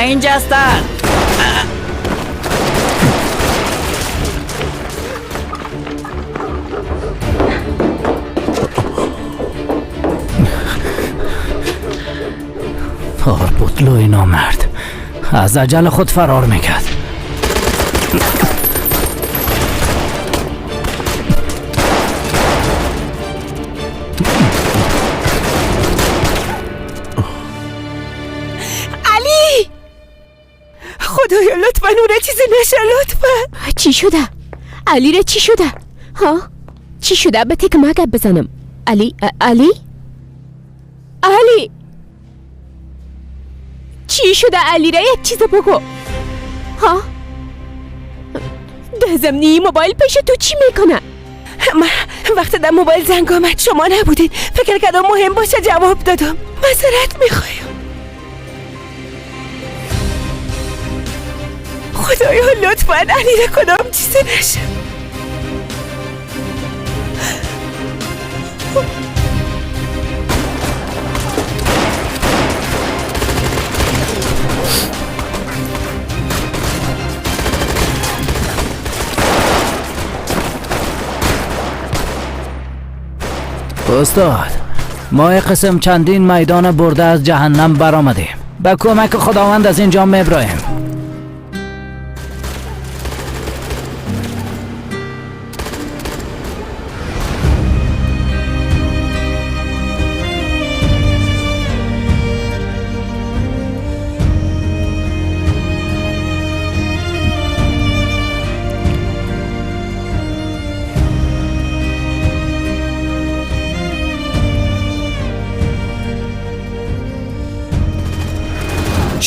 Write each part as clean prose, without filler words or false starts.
اینجا هستند. پارپوتلوی نامرد از اجل خود فرار میکرد. علی، خدایا لطفا اون چیزی نشه، لطفا. چی شده؟ علی را چی شده؟ ها؟ چی شده؟ به تک ما گپ بزنم. علی، علی، علی، چی شده؟ علی را یک چیز بگو. ها؟ ده زمینی موبایل پیش تو چی میکنه؟ من وقتی در موبایل زنگ آمد شما نبودین، فکر کردم مهم باشه جواب دادم. معذرت میخوایم. خدایا لطفا علی را کدام چیزی نشه. استاد، ما قسم چندین میدان برده از جهنم برآمدیم. به کمک خداوند از اینجا میبراییم.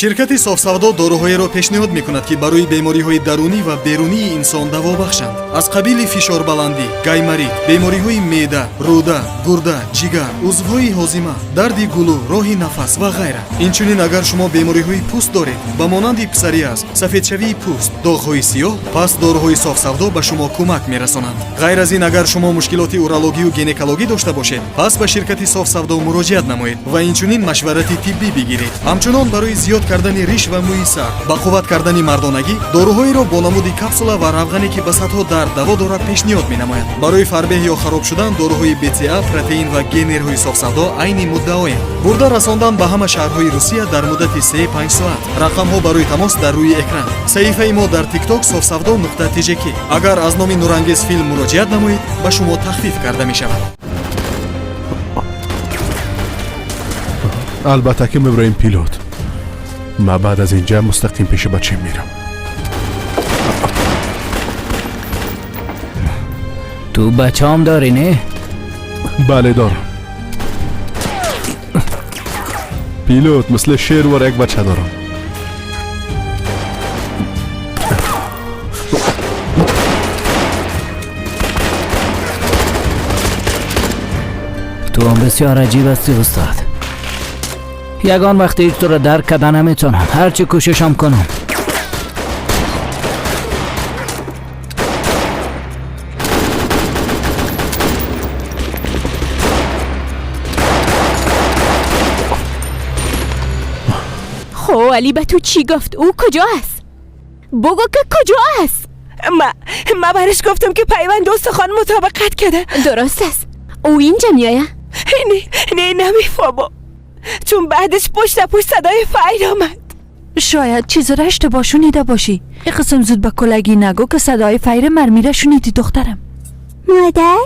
Ширкати Софсавдо доруҳоеро пешниҳод мекунад, ки барои бемориҳои дарунӣ ва берунии инсон даво бахшанд. Аз қабили фишорбаландӣ, гайморит, бемориҳои меъда, рӯда, гурда, ҷигар, узвҳои ҳозима, дарди гулӯ, роҳи нафас ва ғайра. Инчунин агар шумо бемориҳои пӯст доред, ба монанди псориаз, сафедшавии пӯст, доғҳои сиёҳ, пас доруҳои Софсавдо ба шумо кӯмак мерасонанд. Ғайр аз ин, агар шумо мушкилоти урологию гинекологӣ дошта бошед, пас ба ширкати Софсавдо муроҷиат намоед ва инчунин машварати тиббӣ бигиред. Ҳамчунон барои зиёд кардани риш ва мӯи сар, ба қувват кардани мардонагӣ, доруҳоеро бо намуди капсула ва равғане, ки ба садҳо дард даво дорад, пешниҳод менамояд. Барои фарбеҳ ё хароб шудан доруҳои БЦА, протеин ва генерҳои Софсавдо айни муддаоянд. Бурда расондан ба ҳама шаҳрҳои Русия дар муддати 3-5 соат. Рақамҳо барои тамос дар рӯи экран. Саҳифаи мо дар TikTok софсавдо нуқта тжк. Агар аз номи Нурангез филм муроҷиат намоед, ба шумо тахфиф карда мешавад. Албатта ки меброем, пилот. Ма баъд аз инҷа мустақим пеши бачем мерам. تو بچه هم داری نه؟ Бале, дорам, пилот, мисли шервор як бача дорам. تو هم بسیار عجیب هستی استاد. یگان وقتی هیچ تو را درک کردن نمیتونم، هرچی کوششم کنم. خب علی به تو چی گفت؟ او کجا است؟ بگو که کجا است؟ ما برش گفتم که پیوند استخوان مطابقت کرده. درست است. او اینجا میآید؟ نه نه، نمیفهمم، چون بعدش پشت پشت صدای فیر آمد. شاید چیز را اشتباه شنیده باشی. این قسم زود به کلگی نگو که صدای فیر مرمی را شنیدی دخترم. مادر،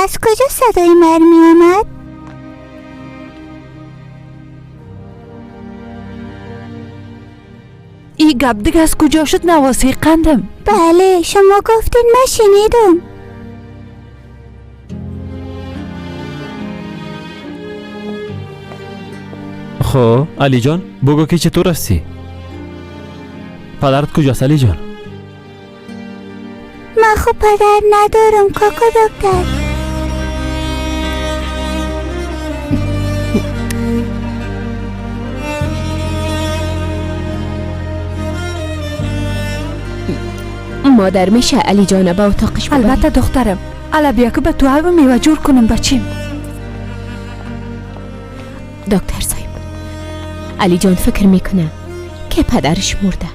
از کجا صدای مرمی آمد؟ این گپ دیگه از کجا شد نواسه قندم؟ بله، شما گفتین، من شنیدم. خب علی جان، بگو که چطور هستی؟ پدرت کجاست علی جان؟ من خب پدر ندارم کاکا دکتر. مادر میشه علی جان به اتاقش ببری؟ البته دخترم. الا بیا که به تو آب میوه جور کنم بچیم. دکتر صاحب، علی جان فکر میکنه که پدرش مرده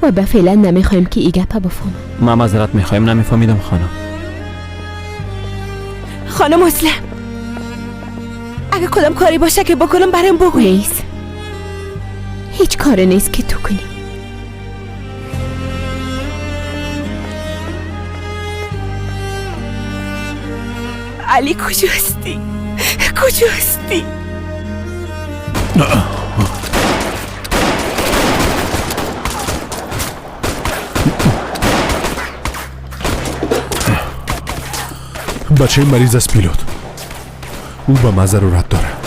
و به فعلا نمیخوایم که ای گپه بفهمه. ما معذرت میخوایم، نمیفهمیدم خانم. خانم اسلم، اگه کدام کاری باشه که بکنم برایم بگوی. نیست، هیچ کاری نیست که تو کنی. علی کجاستی؟ کجاستی؟ бачаи мариз аст пилот. Ӯ ба ман зарурат дорад.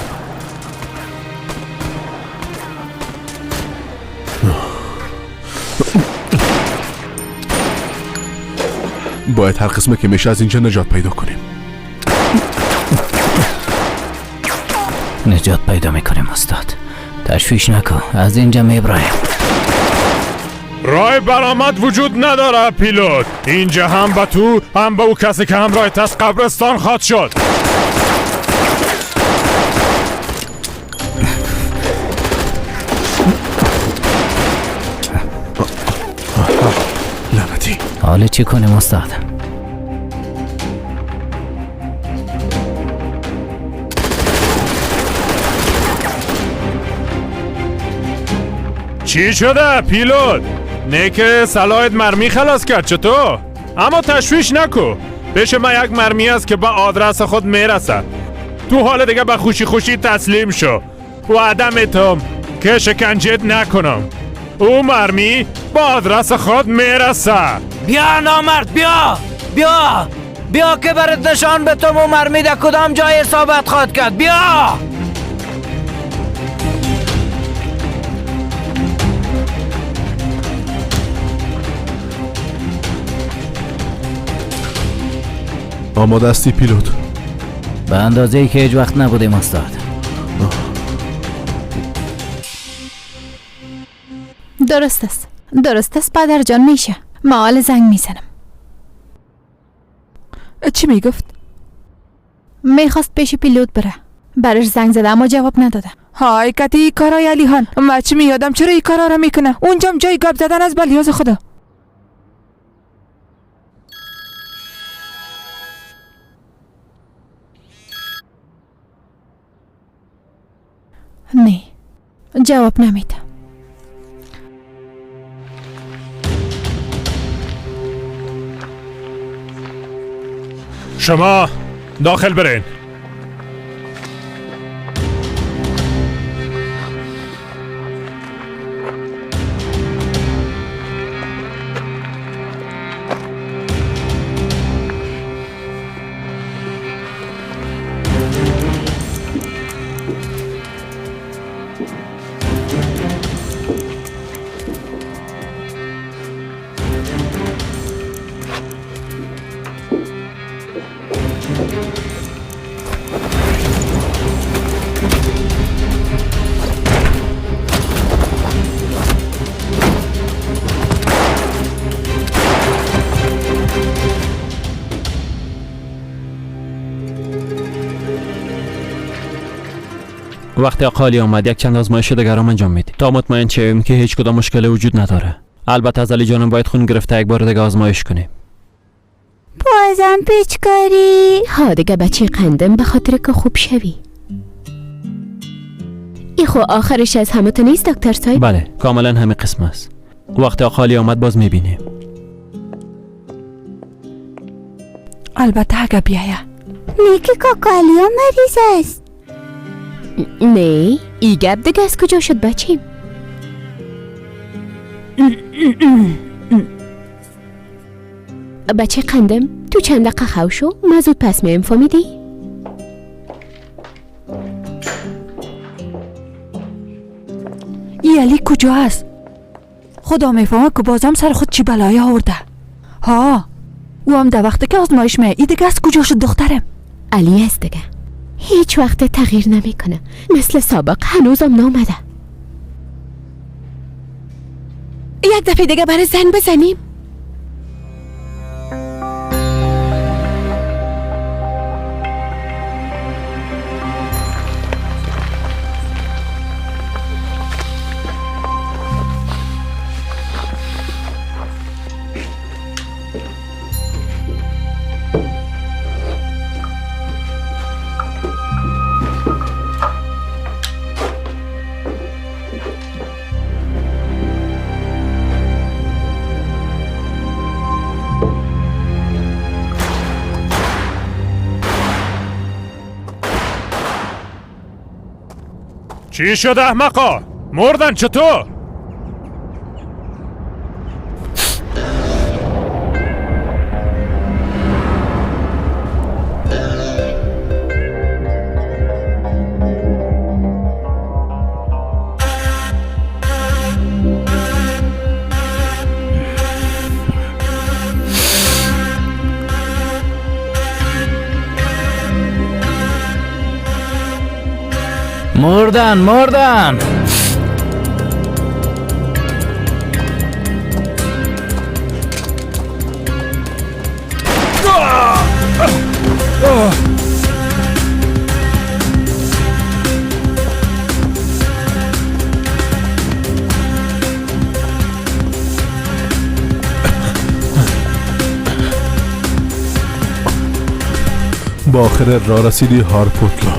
Бояд ҳар қисме ки меша аз инҷа наҷот пайдо кунем. نجات پیدا میکنیم استاد، تشویش نکن، از اینجا میبرایم. راه برآمد وجود نداره پیلوت. اینجا هم به تو هم به او کسی که همراه است قبرستان خواهد شد. لعنتی. حالا چی کنیم استاد؟ چی شده پیلوت؟ نه که صلاحت مرمی خلاص کرد چطور؟ اما تشویش نکو، پیش ما یک مرمی است که به آدرس خود میرسه. تو حال دیگه به خوشی خوشی تسلیم شو. وعده میتم که شکنجت نکنم. او مرمی به آدرس خود میرسه. بیا نامرد، بیا بیا بیا که برات نشان بتم و مرمی در کدام جای اصابت خواهد کرد. بیا. آماده هستی پیلوت؟ به اندازه ای که هیچ وقت نبودیم استاد. درست است، درست است پدر جان، میشه. ما حال زنگ میزنم. چی میگفت؟ میخواست پیش پیلوت بره، برش زنگ زده اما جواب نداده. های کتی ای کارای علی خان، ما چی میادم چرا این کارا را میکنه؟ اونجام جای گپ زدن از بلیاز خدا. نه جواب نمیده. شما داخل برین. وقتی آقا علی آمد یک چند آزمایش دیگر هم انجام میدیم تا مطمئن شویم که هیچ کدام مشکل وجود نداره. البته از علی جانم باید خون گرفته یک بار دیگه آزمایش کنیم. بازم پیچکاری؟ ها دیگه بچه قندم، به خاطر که خوب شوی. ای خو آخرش از همه تو نیست دکتر صاحب؟ بله کاملا همین قسم است. وقتی آقا علی آمد باز میبینیم. البته اگه بیایه. نیکی کاکا علی مریض است. نه ای گپ دیگه از کجا شد بچیم؟ بچه قندم تو چند دقیقه خو شو، ما زود پس میم، فهمیدی؟ ای علی کجا است؟ خدا میفهمه که بازم سر خود چی بلایی آورده. ها او هم در وقتی که آزمایش می. ای دیگه از کجا شد دخترم؟ علی است دیگه، هیچ وقت تغییر نمیکنه، مثل سابق هنوزم نامده. یک دفعه دیگه برای زنگ بزنیم. چی شد احمقا؟ مردن چطور؟ مردن مردن. با آخر راه رسیدی هارپوتلا.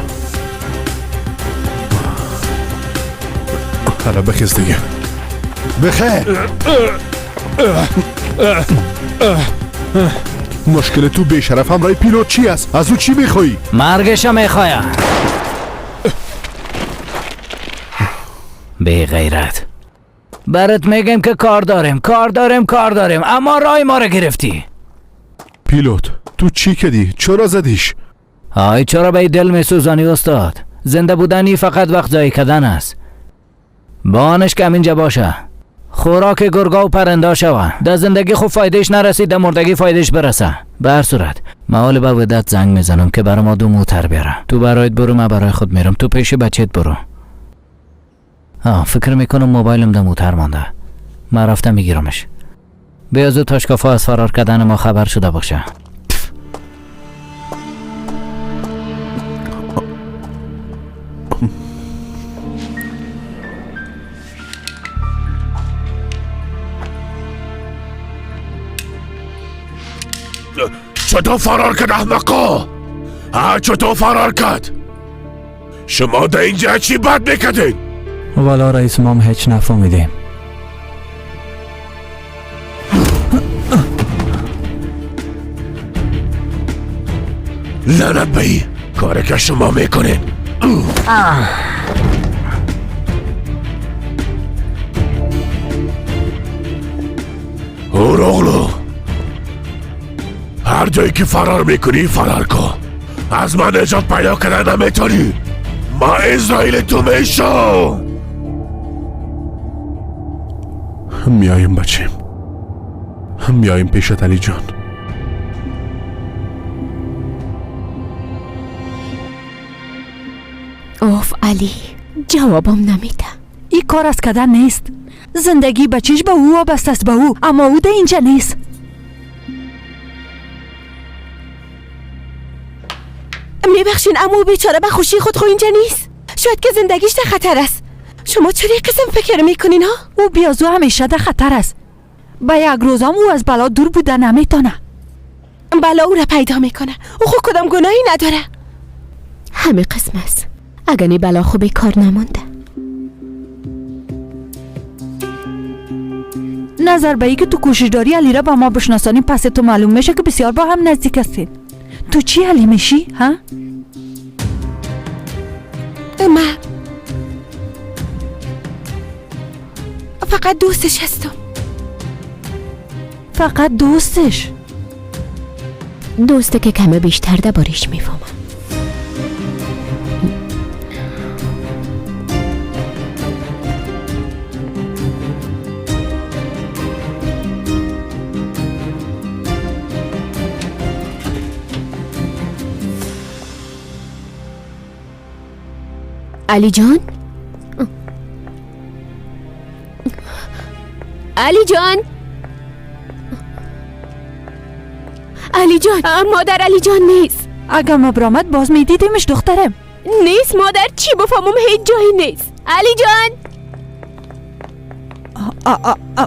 حالا بخیز دیگه. بخیر. مشکل تو بیشرف همراه پیلوت چی است؟ از او چی میخوایی؟ مرگش میخوایم. بی غیرت، برات میگم که کار داریم کار داریم کار داریم، اما رای ما رو گرفتی. پیلوت تو چی کردی؟ چرا زدیش؟ آی چرا به دل میسوزانی استاد؟ زنده بودنی فقط وقت ضایع کردن است. بانش که اینجا باشه، خوراک گرگا و پرنده شوه. در زندگی خوب فایدهش نرسید، در مردگی فایدهش برسه. به هر صورت من به ودت زنگ میزنم که برای ما 2 موتر بیاره. تو برایت برو، من برای خود میرم. تو پیش بچت برو. فکر میکنم موبایلم در موتر مانده. من رفتم میگیرمش. بیا زود تاشکافا از فرار کردن ما خبر شده باشه. چطور فرار کرد احمقا؟ ها چطور فرار کرد؟ شما در اینجا چی بد میکردین؟ والا رئیس ما هیچ نفهمیدیم. لعنت به این کاری که شما میکنین. اوروغلو، هر جایی که فرار میکنی فرار کن. از من نجات پیدا کردن نمیتونی. ما اسرائیل تو میشم. میایم بچیم، میایم پیشت علی جان. اوف علی، جوابم نمیده. این کار از کردن نیست. زندگی بچیش به او وابسته است به او، اما او ده اینجا نیست. میبخشین اما بیچاره به خوشی خود خو اینجا نیست. شاید که زندگیش در خطر است. شما چرا قسم فکر میکنین ها؟ او بیازو همیشه در خطر است. به یک روزم او از بلا دور بوده نمیتونه. بلا او را پیدا میکنه. او خود کدام گناهی نداره. همه قسم است. اگر نی بلا خو بیکار نمانده. نظر به ای که تو کوشش داری علی را با ما بشناسانی، پس تو معلوم میشه که بسیار با هم نزدیک هستین. تو چی علی میشی؟ ها؟ من فقط دوستش هستم. فقط دوستش؟ دوسته که کمه بیشتر دربارش میفهمم. علی جان، علی جان، علی جان، مادر علی جان نیست. اگر ما برآمد باز میدیدیمش دخترم. نیست مادر، چی بفهمم هیچ جایی نیست. علی جان. آ آ آ.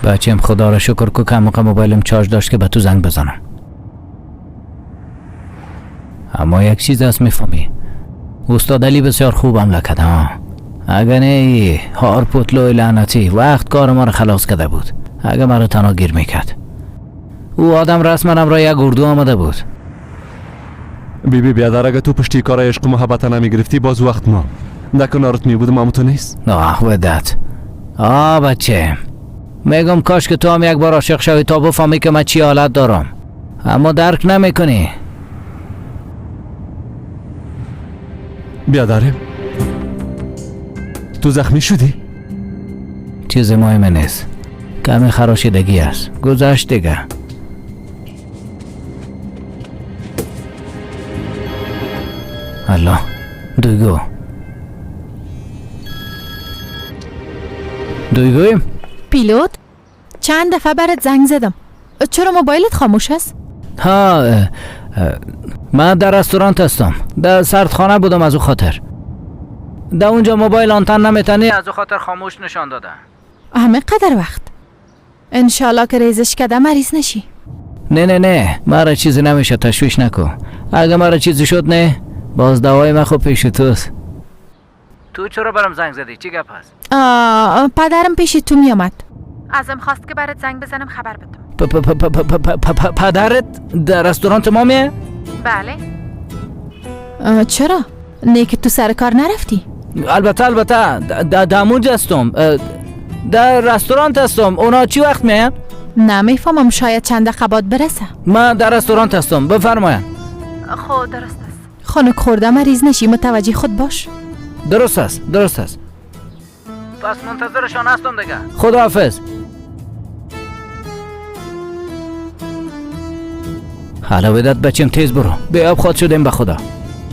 بچم خدا را شکر که کم موقع موبایلم چارج داشت که به تو زنگ بزنم. اما یک چیز است میفهمی، استاد علی بسیار خوب عمله کرده. اگه نه هار پوتلوی لعنتی وقت کار ما را خلاص کرده بود. اگه مرا تنها گیر میکرد. او آدم رسما را یک اردو آمده بود. بی بی بیادر، اگه تو پشتی کار عشق و محبت نمیگرفتی باز وقت ما در کنارت می بودم، اما تو نیست. آه ودت. آه بچه، میگم کاش که تو هم یک بار عاشق شوی تا بفهمی که من چی حالت دارم، اما درک نمیکنی. بیادرم تو زخمی شدی؟ چیز مهم نیست، کمی خراشیدگی است، گذشت دیگه. الله، دویگو دویگویم. پیلوت، چند دفعه برات زنگ زدم، چرا موبایلت خاموش است؟ ها من در رستوران هستم، در سردخانه بودم، از او خاطر در اونجا موبایل آنتن نمیتنی، از او خاطر خاموش نشان داده. همه قدر وقت انشالله که ریزش کده مریض نشی. نه نه نه، مرا چیزی نمیشه، تشویش نکن. اگه مرا چیزی شد نه، باز دوای من خوب پیش توست. تو چرا برام زنگ زدی؟ چی گپ هست؟ پدرم پیش تو میامد، ازم خواست که برات زنگ بزنم خبر بدم. پدرت در رستوران ما میه؟ بله. چرا؟ نه که تو سر کار نرفتی؟ البته البته، در اونجا هستم، در رستوران هستم. اونا چی وقت میان؟ نمیفهمم، شاید چند دقیقه بعد برسه. من در رستوران هستم، بفرمایید. خب درست است. خنک خورده مریض نشی، متوجه خود باش. درست است درست است. پس منتظرشان هستم دیگه. خداحافظ. حالا ودت بچم تیز برو، بی آب خود شدیم به خدا.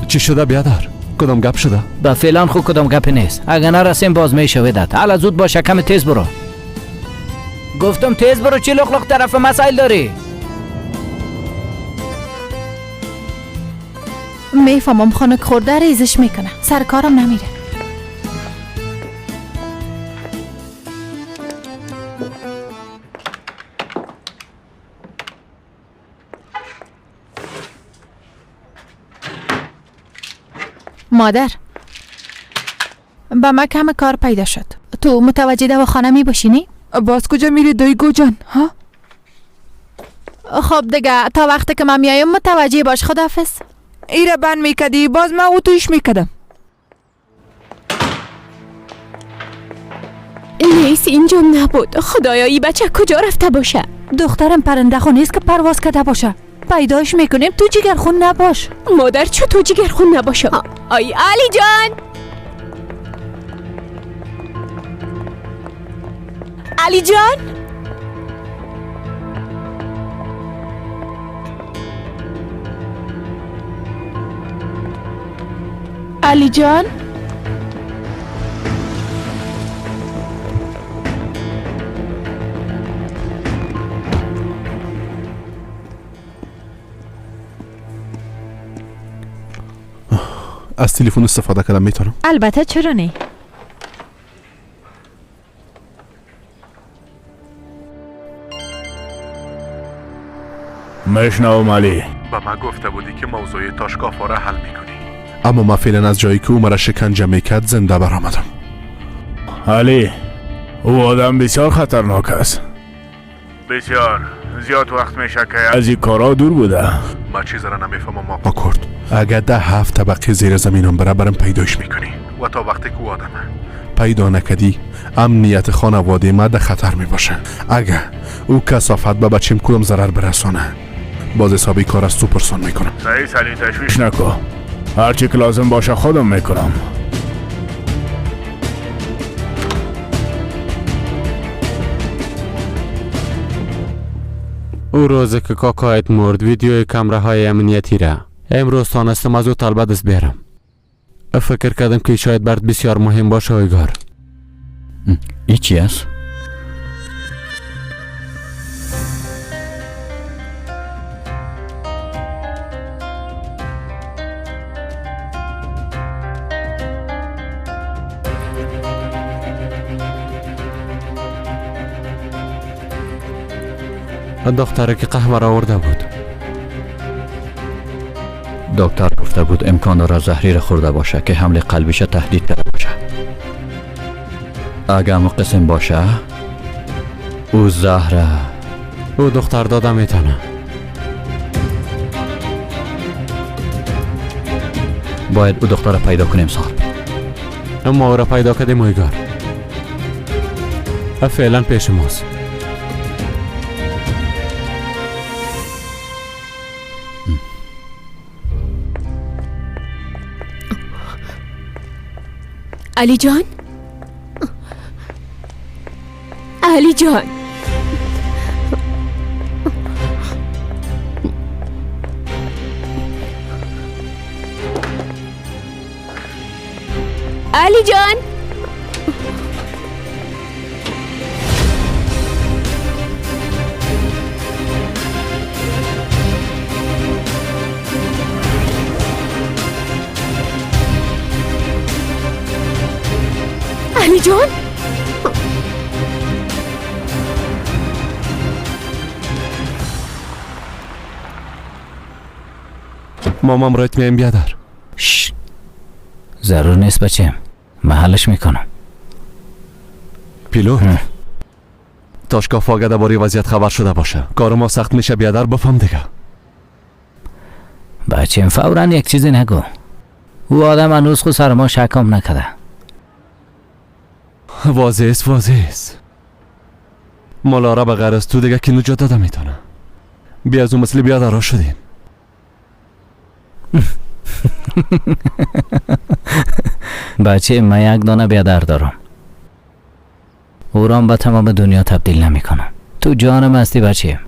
چی شده بیادر؟ کدام گپ شده؟ به فعلا خود کدام گپی نیست، اگه نرسیم باز میشه ودت. حالا زود باشه، کم تیز برو. گفتم تیز برو، چی لخ لخ طرف مسائل داری؟ میفهمم خنک خورده ریزش میکنه، سر کارم نمیره. مادر، با ما کم کار پیدا شد. تو متوجه دواخانه می باشی نی؟ باز کجا میری دویگو جان؟ ها؟ خب دیگه تا وقتی که من میایم متوجه باش. خداحافظ. ایره بند میکدی، باز من او تویش میکدم. نیست، اینجا نبود. خدایا ای بچه کجا رفته باشه؟ دخترم پرنده خو نیست که پرواز کرده باشه. پیدایش میکنیم، تو جگرخون نباش. مادر چطور جگرخون نباشم؟ آی علی جان، علی جان، علی جان، از تلفن استفاده کردم میتونم؟ البته چرا نه. میشنوم علی. به من گفته بودی که موضوع تاشکافا را حل میکنی، اما من فعلا از جایی که او مرا شکنجه میکرد زنده برآمدم. علی، او آدم بسیار خطرناک است. بسیار زیاد وقت میشه که از این کارا دور بوده. من چیز را نمیفهمم آقا کرد. اگر 10 7 طبقه زیر زمینم بره برم پیدایش میکنی و تا وقتی که او آدمه پیدا نکدی امنیت خانواده ما در خطر میباشه. اگر او کثافت به بچیم کدام ضرر برسانه باز حسابی کار از تو پرسان میکنم. صحیح سلی، تشویش نکن، هرچی که لازم باشه خودم میکنم. او روزی که کاکایت مرد ویدیوی کمره های امنیتی را امروز تانستم از او طلبه دست بیارم. فکر کردم که شاید برات بسیار مهم باشه. اویگار ای چی است؟ دختره که قهوه را آورده بود. دکتر گفته بود امکان داره زهری را خورده باشه که حمله قلبیش تهدید کرده باشه. اگه مقسم باشه او زهره او دختر داده میتونه. باید او دختر را پیدا کنیم صاحب. اما او را پیدا کردیم اویگار. فعلا پیش ماست. علی جان، علی جان، علی جان، علی جان. مامام رایت میایم بیادر. ضرور نیست بچه، محلش میکنم. پیلوت تاشکاف اگه درباره وضعیت خبر شده باشه کار ما سخت میشه بیادر، بفهم دیگه. بچه فورا یک چیزی نگو، او آدم هنوز خود سر ما شکم نکرده. واضح است، واضح است. مالارا به غیر از تو دیگه کی نجات داده میتونه. بیا از اون مثل بیادرها شدیم. بچه من یک دانه بیادر دارم، او را به تمام دنیا تبدیل نمی کنم. تو جانم هستی بچه.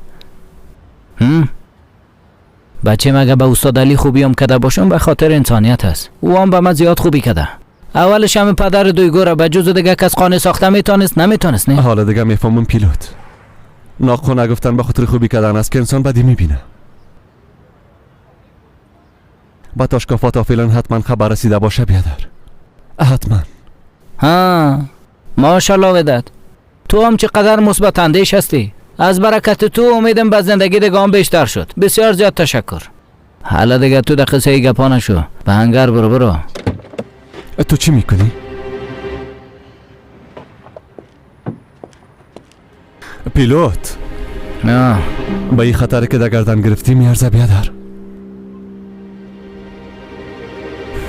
بچه مگه به استاد علی خوبی هم کده باشم به خاطر انسانیت است. او هم به من زیاد خوبی کده. اولش هم پدر دویگو را به جز دیگه کس قانع ساخته میتونست نمیتونست. نه حالا دیگه میفهمم پیلوت. ناخو نگفتن به خاطر خوبی کردن است که انسان بدی میبینه. با تاشکافات فعلا حتما خبر رسیده باشه بیادر. حتما. ها ماشاءالله وداد، تو هم چقدر مثبت اندیش هستی. از برکت تو امیدم به زندگی دیگه هم بیشتر شد. بسیار زیاد تشکر. حالا دیگه تو در قصه گپا نشو، به هنگر برو برو. تو چی میکنی؟ پیلوت نه به این خطر که در گردن گرفتی میارزه بیادر.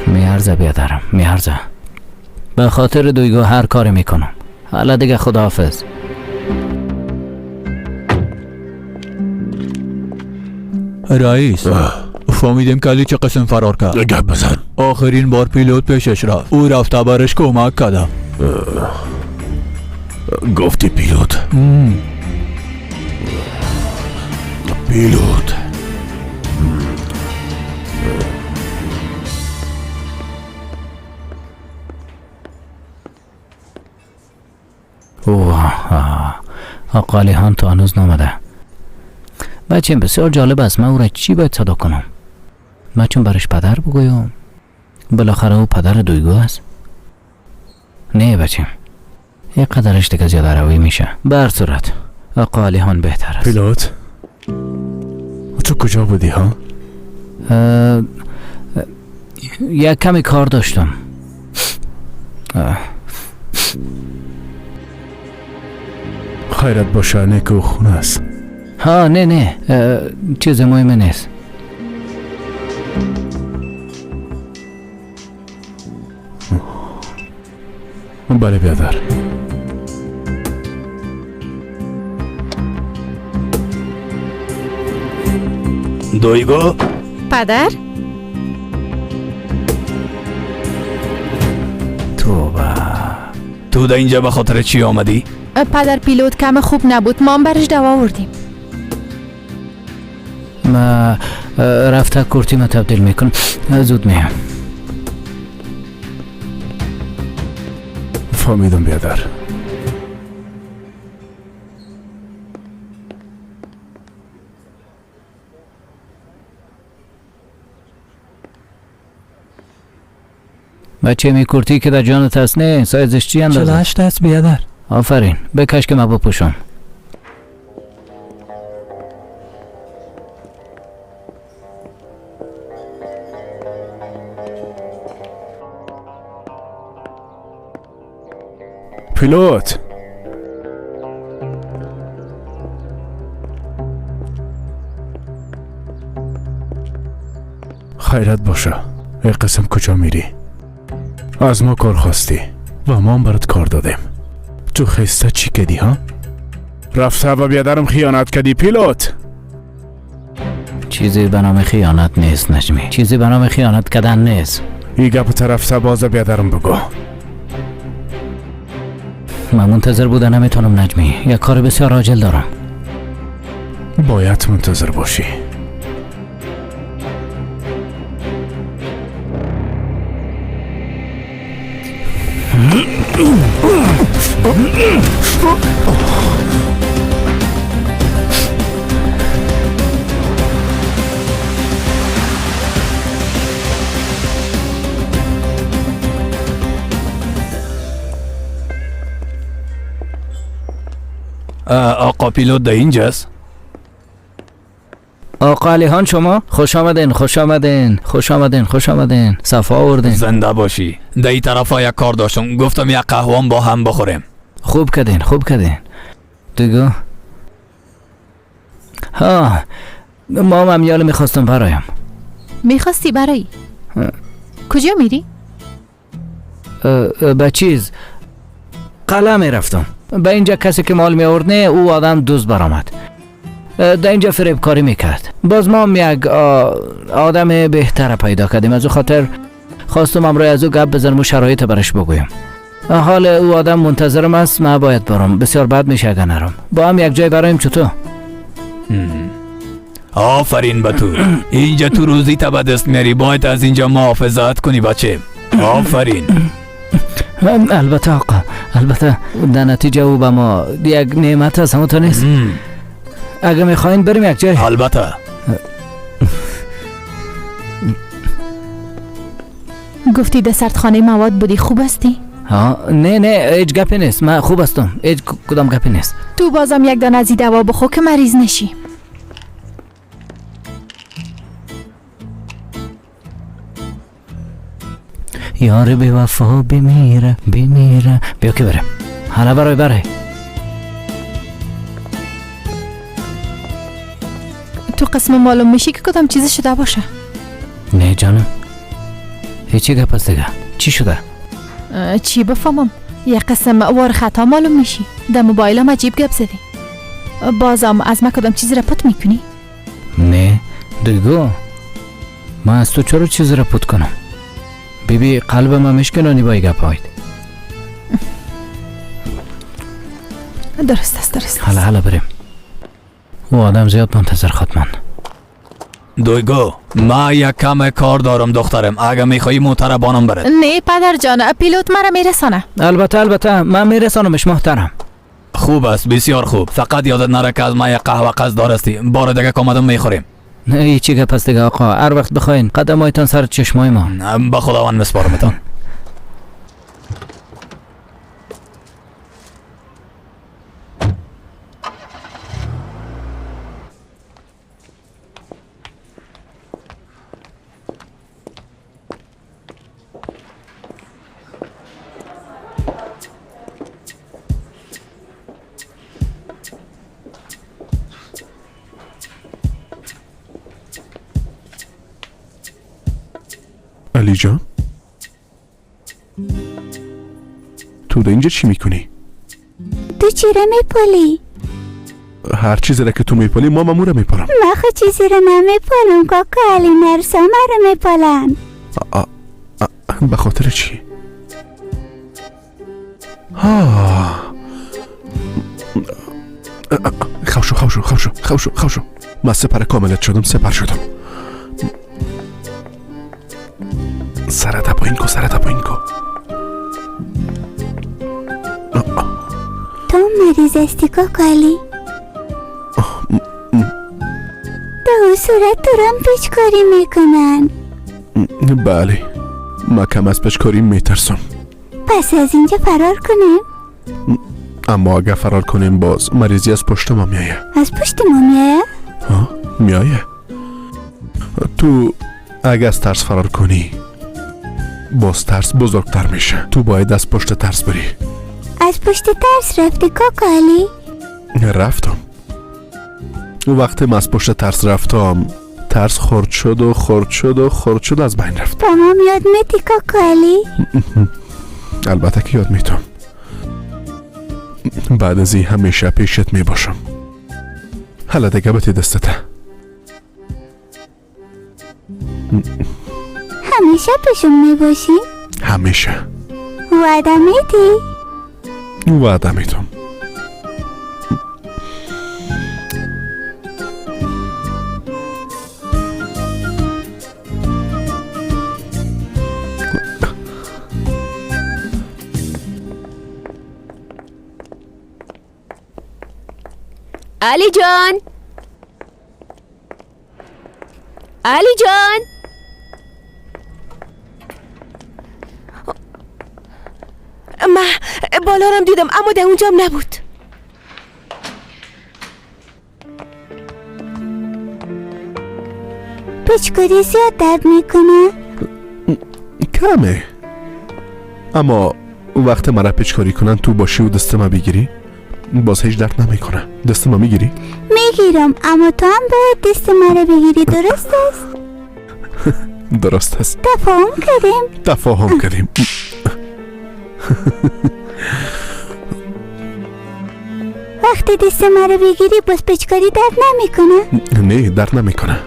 میارزه بیادرم، میارزه. به خاطر دویگو هر کاری میکنم. حالا دیگه خداحافظ. رئیس فهمیدیم که علی چه قسم فرار کرد. گپ بزن. آخرین بار پیلوت پیشش رفت، او رفته برش کمک کرده. گفتی پیلوت؟ پیلوت اوه آقا علی هم تا هنوز نامده. بچه بسیار جالب است. من او را چی باید صدا کنم؟ من چون برش پدر بگویم بالاخره او پدر دویگو است. نه بچه یک قدرش دیگه زیاده روی میشه. بر صورت آقا علی هان بهتر است. پیلوت تو کجا بودی ها؟ یک کمی کار داشتم. خیرت باشه، نیکو خونه است. ها نه نه چیز مهمی نیست. بله بیادر. دویگو پدر توبه، تو در اینجا به خاطر چی آمدی؟ پدر پیلوت کم خوب نبود، ما هم برش دوا آوردیم. ما رفته کرتی ما تبدیل میکنم، زود میام. فهمیدم بیادر. بچه می کرتی که در جانت هست نه سایزش چی اندازه؟ 48 است بیادر. آفرین، بکش که من بپوشم. پیلوت. خیرت باشه. ای قسم کجا میری؟ از ما کار خواستی و ما هم برات کار دادیم. تو خسته چی کدی ها؟ رفته و بیادرم خیانت کدی پیلوت. چیزی به نام خیانت نیست نجمی، چیزی به نام خیانت کردن نیست. ای گپ طرفته باز بیادرم بگو. من منتظر بودن نمیتونم نجمی، یک کار بسیار عاجل دارم. باید منتظر باشی. آقا پیلوت در اینجاست؟ آقا علیهان شما خوش آمدین، خوش آمدین، خوش آمدین، خوش آمدین، صفا آوردین. زنده باشی. در این طرفا یک کار داشتم، گفتم یک قهوه با هم بخوریم. خوب کردین، خوب کردین. دیگه ها ما هم یال میخواستم برایم. میخواستی برای؟ کجا میری؟ به چیز قلعه میرفتم. به اینجا کسی که مال می آورد نه، او آدم دوست برآمد. در اینجا فریبکاری میکرد. باز ما هم یک آدم بهتر پیدا کردیم. از او خاطر خواستم امرای از او گپ بزنم و شرایط برش بگویم. حال او آدم منتظرم است، من باید برم. بسیار بد میشه اگر نرم. با هم یک جای برایم چطور؟ آفرین به تو. اینجا تو روزی تا به دست میاری، باید از اینجا محافظت کنی بچه. آفرین. البته آقا، البته در نتیجه او به ما یک نعمت است، همونطور نیست؟ اگه میخواین بریم یک جای. البته. گفتی در سردخانه مواد بودی، خوب هستی؟ ها نه نه، هیچ گپی نیست، من خوب هستم، هیچ کدام گپی نیست. تو بازم یک دانه از این دوا بخور که مریض نشی. یار بی وفا بمیره بمیره. بیا که برم. حالا برای برای تو قسم معلوم میشی که کدام چیزی شده باشه. نه جانم، هیچی گپ است دیگه. چی شده؟ چی بفهمم؟ یه قسم وار خطا معلوم میشی. در موبایلم عجیب گپ زدی. بازم از ما کدام چیزی را پت میکنی؟ نه دیگه، من از تو چرا چیزی را پت کنم؟ بیبی قلب ما میشکنانی با گپ هایت. درست است، درست است. حالا حالا بریم. او آدم زیاد منتظر خواهد ماند. دویگو ما یک کم کار دارم دخترم، اگه میخوایی موتر بانم برد. نه پدر جان، پیلوت مرا میرسانه. البته البته، من میرسانمش محترم. خوب است، بسیار خوب. فقط یادت نره که از ما یک قهوه قصد هستی. بار دیگه که آمدم میخوریم. نه هیچی گپ است دیگه آقا، هر وقت بخواین قدمایتان سر چشمای ما. به خداوند مسپارمتان. علی جان، تو در اینجا چی میکنی؟ تو چرا میپالی؟ هر چیزی را که تو میپالی ما مامورا میپالم. من خود چیزی را نمیپالم کاکا علی، نرسا مرا میپالن. به خاطر چی؟ ها خوشو خوشو خوشو خوشو خوشو. من سپر کاملت شدم، سپر شدم. سرت پایین کو، سرت پایین کو. تو مریض هستی کاکا علی؟ تو صورت تو رم پیچکاری میکنن. بله، ما کم از پیچکاری میترسم. پس از اینجا فرار کنیم؟ اما اگه فرار کنیم باز مریضی از پشت ما میایه. از پشت ما میایه؟ ها میایه. تو اگه از ترس فرار کنی باز ترس بزرگتر میشه. تو باید از پشت ترس بری. از پشت ترس رفتی کاکا علی؟ رفتم. وقتی من از پشت ترس رفتم، ترس خرد شد و خرد شد و خرد شد، از بین رفت. با مام یاد میتی کاکا علی؟ البته که یاد میتم. بعد از این همیشه پیشت میباشم. حالا دیگه بتی دستته. همیشه پیشم میباشی؟ همیشه. وعده میدی؟ وعده میدم. علی جان، علی جان، من بالا رم دیدم اما در اونجام نبود. پیچکاری زیاد درد میکنه؟ کمه، اما وقت مرا پیچکاری کنن تو باشی و دست ما بگیری باز هیچ درد نمیکنه. دست ما میگیری؟ میگیرم، اما تو هم باید دست مرا بگیری، درست است؟ درست است. تفاهم کردیم. تفاهم کردیم. وقتی دست مرا بگیری باز پیچکاری درد نمیکنه؟ نه درد نمیکنه،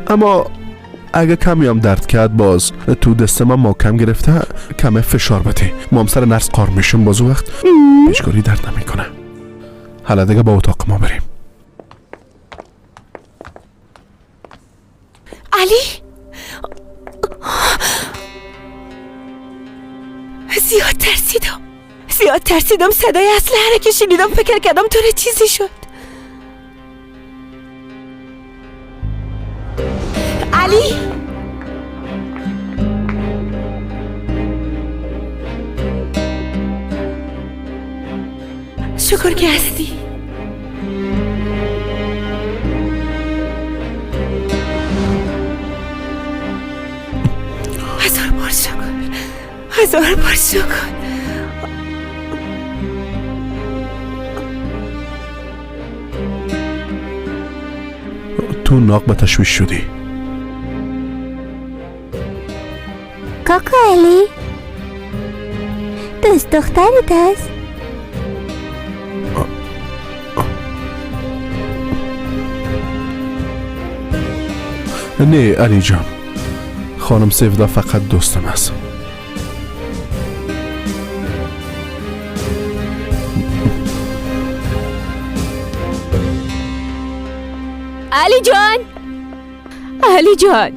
اما اگه کمی هم درد کرد باز تو دست ما محکم گرفته کم فشار بده، ما هم سر نرس قار میشم، باز وقت پیچکاری درد نمیکنه. حالا دیگه با اتاق ما بریم. علی زیاد ترسیدم، زیاد ترسیدم. صدای اسلحه را که شنیدم فکر کردم تو را چیزی شد. علی شکر که هستی. هزار بار شکر، هزار بار شکر. تو ناق به تشویش شدی. کاکا علی دوست دخترت است؟ نه علی جان، خانم سیفدا فقط دوستم است. علی جان، علی جان،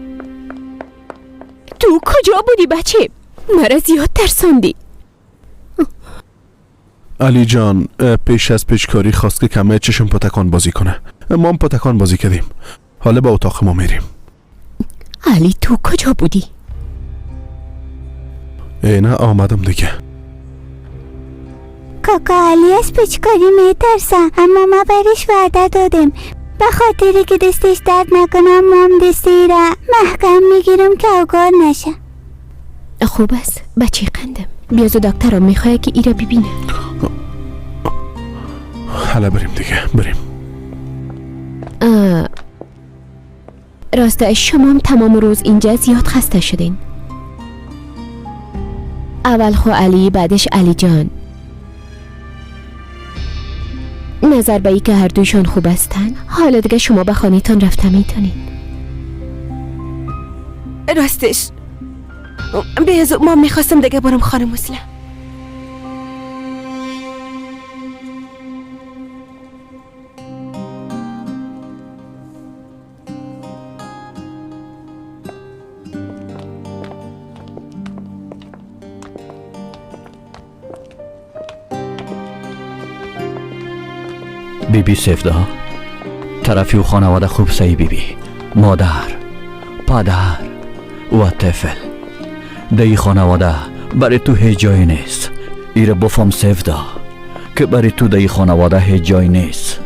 تو کجا بودی بچه؟ مرا زیاد ترساندی. علی جان پیش از پیچکاری خواست که کمه چشم پتکان بازی کنه. ما هم پتکان بازی کردیم. حالا به اتاق ما میریم. علی تو کجا بودی؟ ای نه آمدم دیگه. کاکا علی از پیچکاری میترسه، اما ما برش وعده دادیم به خاطری که دستش درد نکنم مام دستی را محکم میگیرم که اوگار نشه. خوب است بچه قندم، بیازو دکترم میخواه که ایره ببینه. حالا بریم دیگه، بریم. راسته شما هم تمام روز اینجا زیاد خسته شدین. اول خو علی، بعدش علی جان. نظر به ای که هر دویشان خوب هستن، حالا دیگه شما به خانهتان رفته میتونین. راستش به ما میخواستم دیگه برم خانه مسلم. بی بی سفدا طرفی و خانواده خوب سعی بی بی مادر، پدر و طفل در خانواده برای تو هیچ جای نیست. ایره بفهم سفدا که برای تو در خانواده هیچ جای نیست.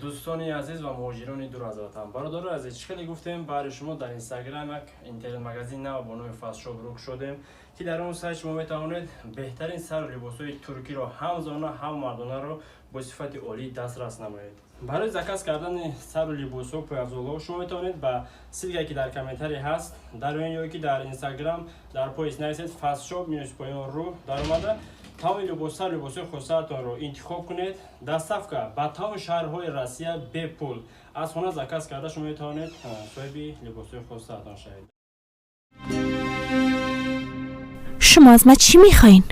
Дӯстони азиз ва муҳоҷирони дур аз ватан. Бародарои азиз, чӣ хеле гуфтем, баҳри шумо дар Инстаграм як интернет-магазин нав бо номи Фастшоп рӯ кушодем, ки дар он сайт шумо метавонед беҳтарин сару либосҳои туркиро ҳам зона, ҳам мардонаро бо сифати олӣ дастрас намоед. Барои заказ кардани сару либосҳо, пойафзолҳо шумо метавонед ба ссылка е ки дар комментарий ҳаст дароен ё ки дар Инстаграм дар поиск нависед Фастшоп минус поён ру, даромада тамоми либосҳо, либосҳои хосаатонро интихоб кунед. Доставка ба тамоми шаҳрҳои Россия бепул, аз хона заказ карда шумо метавонед соҳиби либосҳои хосаатон шавед. Шумо аз ман чӣ мехоҳин?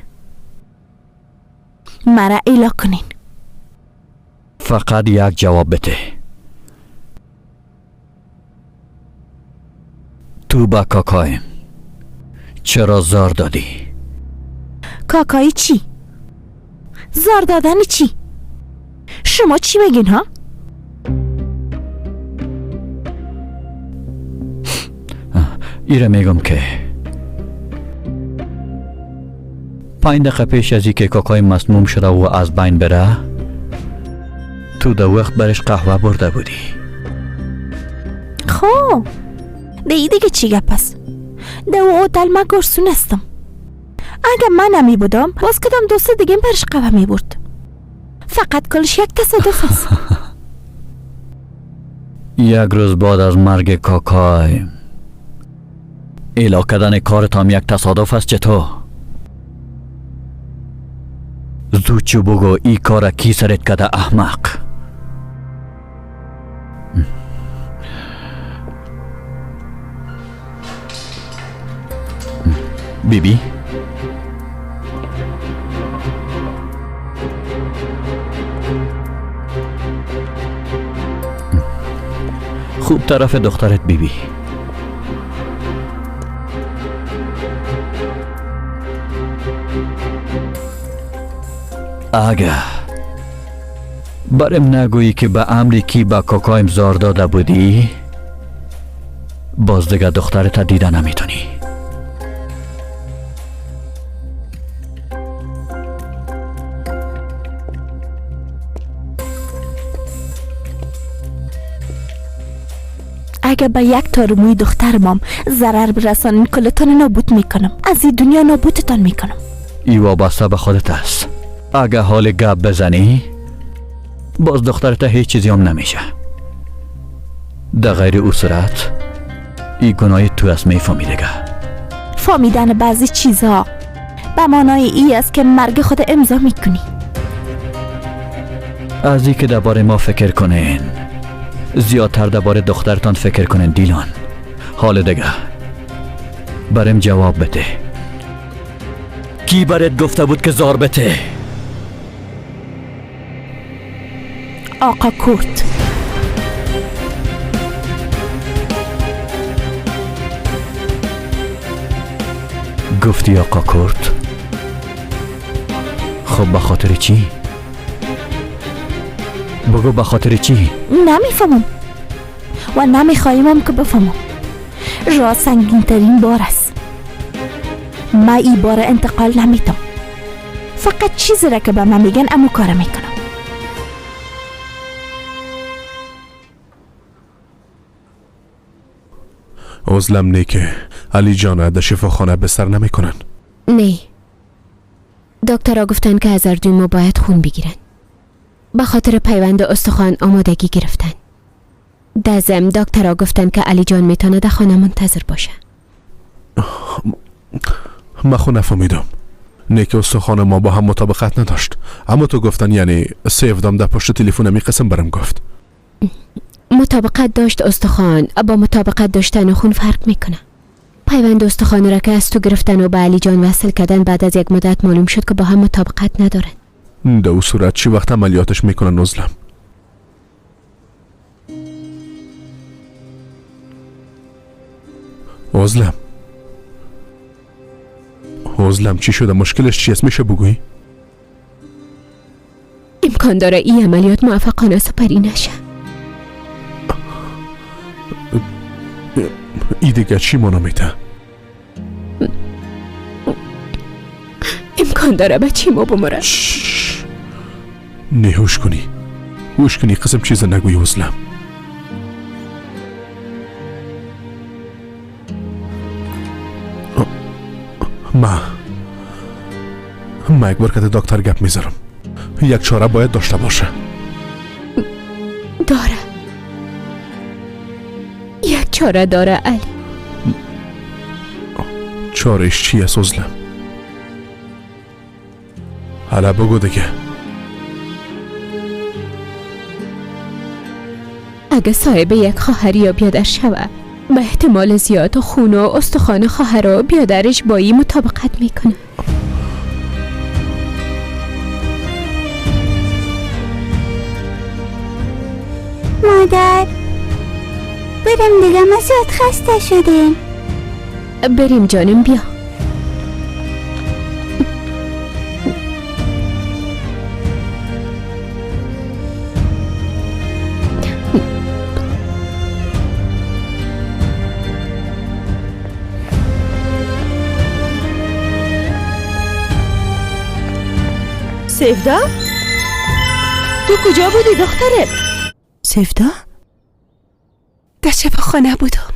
Мара эъло кунин. Фақат як ҷавоб бите. Ту ба какоем чаро зор додӣ? Какои чӣ? Зор додани чӣ? Шумо чӣ мегин, ҳа? Ира мегум, ки 5 дақиқа пеш аз ки какои масмум шуда ва аз байн бира, ту да вақт бараш қаҳва бурда будӣ. Хоб, деи дига чӣ гап аст? Да ӯ отел ман гарсон ҳастам. Агар ман намебудам, боз кадом дӯсти дигем бараш қаҳва мебурд. Фақат кулш як тасодуф аст. Як рӯз баъд аз марги какой эъло кардани коритам як тасодуф аст? Читор зуд чӯ бугӯ, ин кора кӣ сарет карда, аҳмақ? Биби, хуб тарафи духтарат биби. Агар барем нагӯӣ, ки ба амри кӣ ба кокоем зор дода будӣ, боз дигар духтарата дида наметонӣ. Агар ба як тори мӯи духтармам зарар бирасонин, куллатон нобуд мекунам, аз ин дунё нобудтон мекунам. Ӣ вобаста ба худат аст. Агар ҳоли гап бизанӣ, боз духтарата ҳеҷ чизиам намеша. Дар ғайри ӯ сурат, ин гуноҳи ту аст, мефаҳмӣ дига? Фаҳмидани баъзе чизҳо ба маънои ин аст, ки марги худ имзо мекунӣ. Аз ин ки дар бораи мо фикр кунен, зиёдтар дар бораи духтаратон фикр кунен. Дилон, ҳоли дига барем ҷавоб бите. Кӣ барет гуфта буд, ки зор бите? Оқа Курт. Гуфти оқа Курт? Хуб, ба хотири чӣ? Бугӯ, ба хотири чӣ? Намефаҳмам ва намехоҳимам, ки бифаҳмам. Роз сангинтарин бор аст. Ман ин бора интиқол намедам. Фақат чизеро, ки ба ман меган, аму кора мекунам. Озлам, не ки Алиҷона дар шифохона бистар намекунанд? Не, доктора гуфтанд, ки аз ҳардуи мо бояд хун бигиранд. Ба хотири пайванди устухон омодагӣ гирифтанд. Дазм доктора гуфтанд, ки Алиҷон метавонад дар хона мунтазир боша. Ман ху нафаҳмидам, не ки устухони мо бо ҳам мутобиқат надошт, аммо ту гуфтан, яъне Севдом дар пушти телефон ами қисм барам гуфт. Мутобиқат дошт устухон бо мутобиқат доштани хун фарқ мекунад. Пайванди устухонро, ки аз ту гирифтану ба Алиҷон васл кардан, баъд аз як муддат маълум шуд, ки бо ҳам мутобиқат надоранд. Дар ӯ сурат чӣ вақт амалиёташ мекунанд, Озлам? Озлам, Озлам, чӣ шуда? Мушкилаш чи аст, меша бугӯӣ? Имкон дора ин амалиёт муваффақона сипарӣ наша. И дигар чӣ маъно метаҳад? Имкон дора бачаи мо бумурад. Неҳуш кунӣ, Гӯш кунӣ, қисм чиза нагӯй, узлам. Ма як бор кати доктор гап мезанам. Як чора бояд дошта боша. Дора, як чора дора, Али. Чораиш чи аст, узлам? Ҳала бугӯ дига. اگه صاحب یک خواهر یا بیادر شوه، به احتمال زیاد خون و استخوان خواهر و بیادرش با این مطابقت میکنه. مادر، بریم دیگه، ما زیاد خسته شدیم. بریم جانم، بیا. سفدا، تو کجا بودی دختره؟ سفدا؟ در شفاخانه بودم.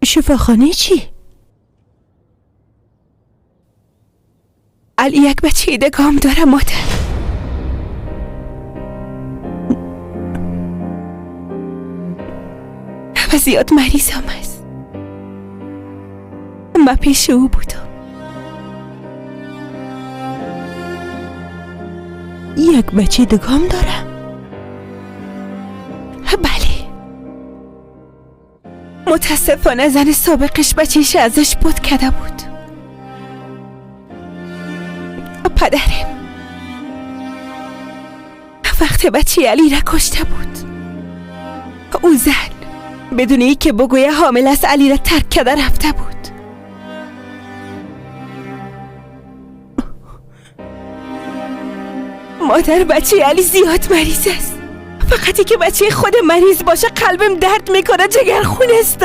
شفاخانه چی؟ علی یک بچه دگام داره مادر. و زیاد مریضم است. من پیش او بودم. یک بچه دگام داره؟ بله. متاسفانه زن سابقش بچهش ازش بود کرده بود. پدرم وقت بچه علی را کشته بود، او زن بدون ای که بگویه حامل است علی را ترک کرده رفته بود. مادر، بچه علی زیاد مریض است. فقط که بچه خود مریض باشه قلبم درد میکنه، جگر خون است.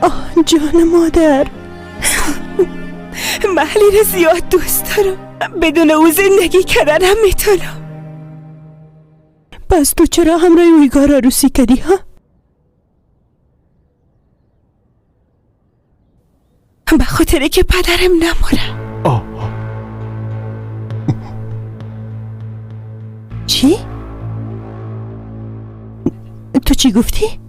آه جان مادر، من علی را زیاد دوست دارم، بدون او زندگی کردن هم میتونم. پس تو چرا همراه اویگار عروسی کردی ها؟ به خاطر که پدرم نموره. چی؟ تو چی گفتی؟